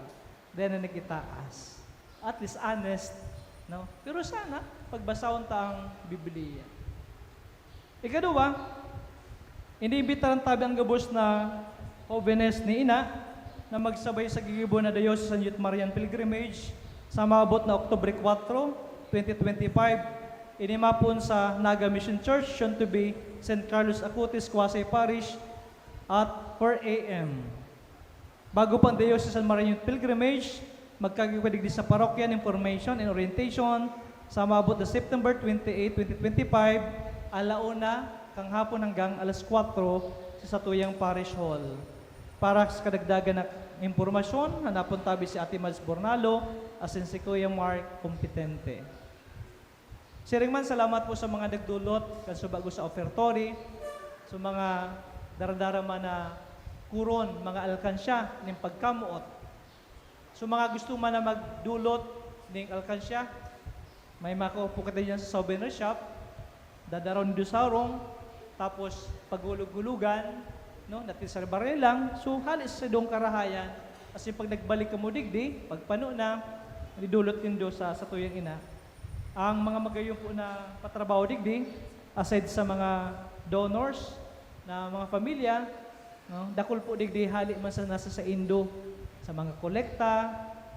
then ang nag-itaas. At least honest, no? Pero sana, pagbasahon ta ang Biblia. Ikaduwa, iniimbitaran tabi ang gabos na hobenes ni Ina na magsabay sa gigibo na Diocesan Youth Marian Pilgrimage sa maabot na Oktubre kuwatro, twenty twenty-five. Ini mapon sa Naga Mission Church, soon to be Saint Carlos Acutis Quasi Parish, at four A M. Bago pa ang Diocesan Marian Pilgrimage, magkagipad digdi sa parokya nin formation and orientation sa maabot na September twenty-eight, twenty twenty-five, ala una kan hapon hanggang alas kwatro sa satuyang Parish Hall. Para sa kadagdagan na impormasyon, hanapon tabi si Ate Mads Bornalo asin si Kuya Mark Competente. Siring man, salamat po sa mga nagdulot kan subago sa offertory, sa mga daradarama na kuron, mga alkansya nin pagkamoot. Sa mga gusto man na magdulot ning alkansya, may mako po kita diyan sa souvenir shop, dadaron do sarong, tapos paghulog-hulugan, no, natin sa baril lang. So, hali sa dong karahayan, kasi pag nagbalik kamo digdi, pagpano na, idulot nindo sa satuyang ina. Ang mga magayon po na patrabaho digdi, aside sa mga donors na mga pamilya, no, dakul po digdi hali man sa nasa saindo, sa mga kolekta,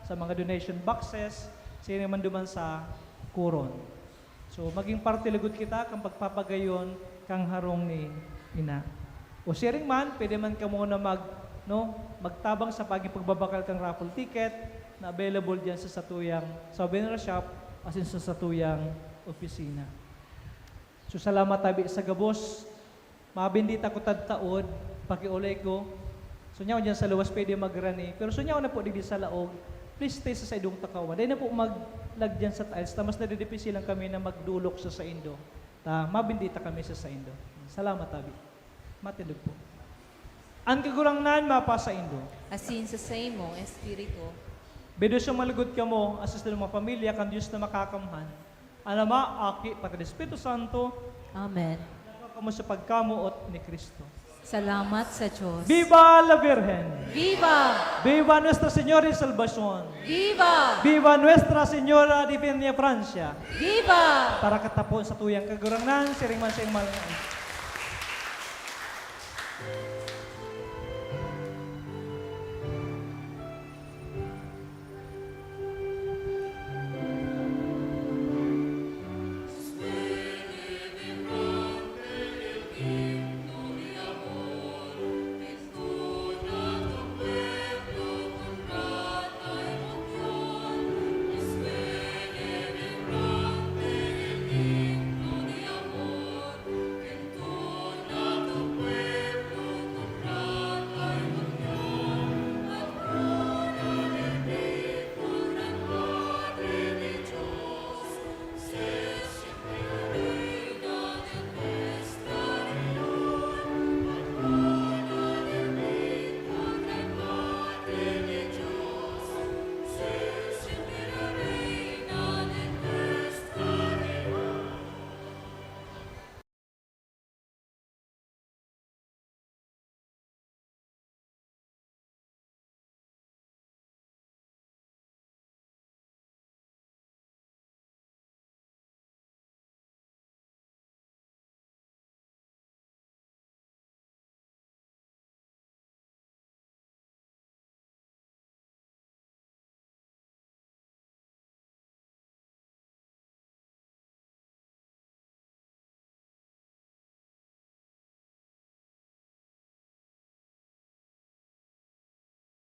sa mga donation boxes, siring man duman sa kuron. So, maging parte lugod kita kan pagpapagayon kan harong ni Ina. O siring man, pwede man kamo na mag-, no, magtabang sa pagin pagbabakal kan raffle ticket na available diyan sa satuyang souvenir shop asin sa satuyang opisina. So, salamat tabi sa gabos. Mabendita ko tadtaod, pakiolay ko. So, nyaw diyan sa luwas pwede magrani. Pero so, nyaw na po digdi sa laog, please stay sa saindong takawan. Dai na po maglag diyan sa tiles, ta mas nadidipisilan kami na magdulok sa saindo. Ta, mabendita kami sa saindo. Salamat, tabi. Matindog po. An Kagurangnan mapasaindo. Asin sa saimong espiritu. Bendisyong malugod kamo, asin sa mga pamilya kan Dios na Makakamhan, an Ama, Aki, pati Espiritu Santo. Amen. Kamo sa pagkamoot ni Cristo. Salamat sa Diyos. Viva la Virgen! Viva! Viva Nuestra Señora de Salvacion! Viva! Viva Nuestra Señora de Peñafrancia! Viva! Para katapo sa tuyang Kagurangnan, siring man sa iyong mahal na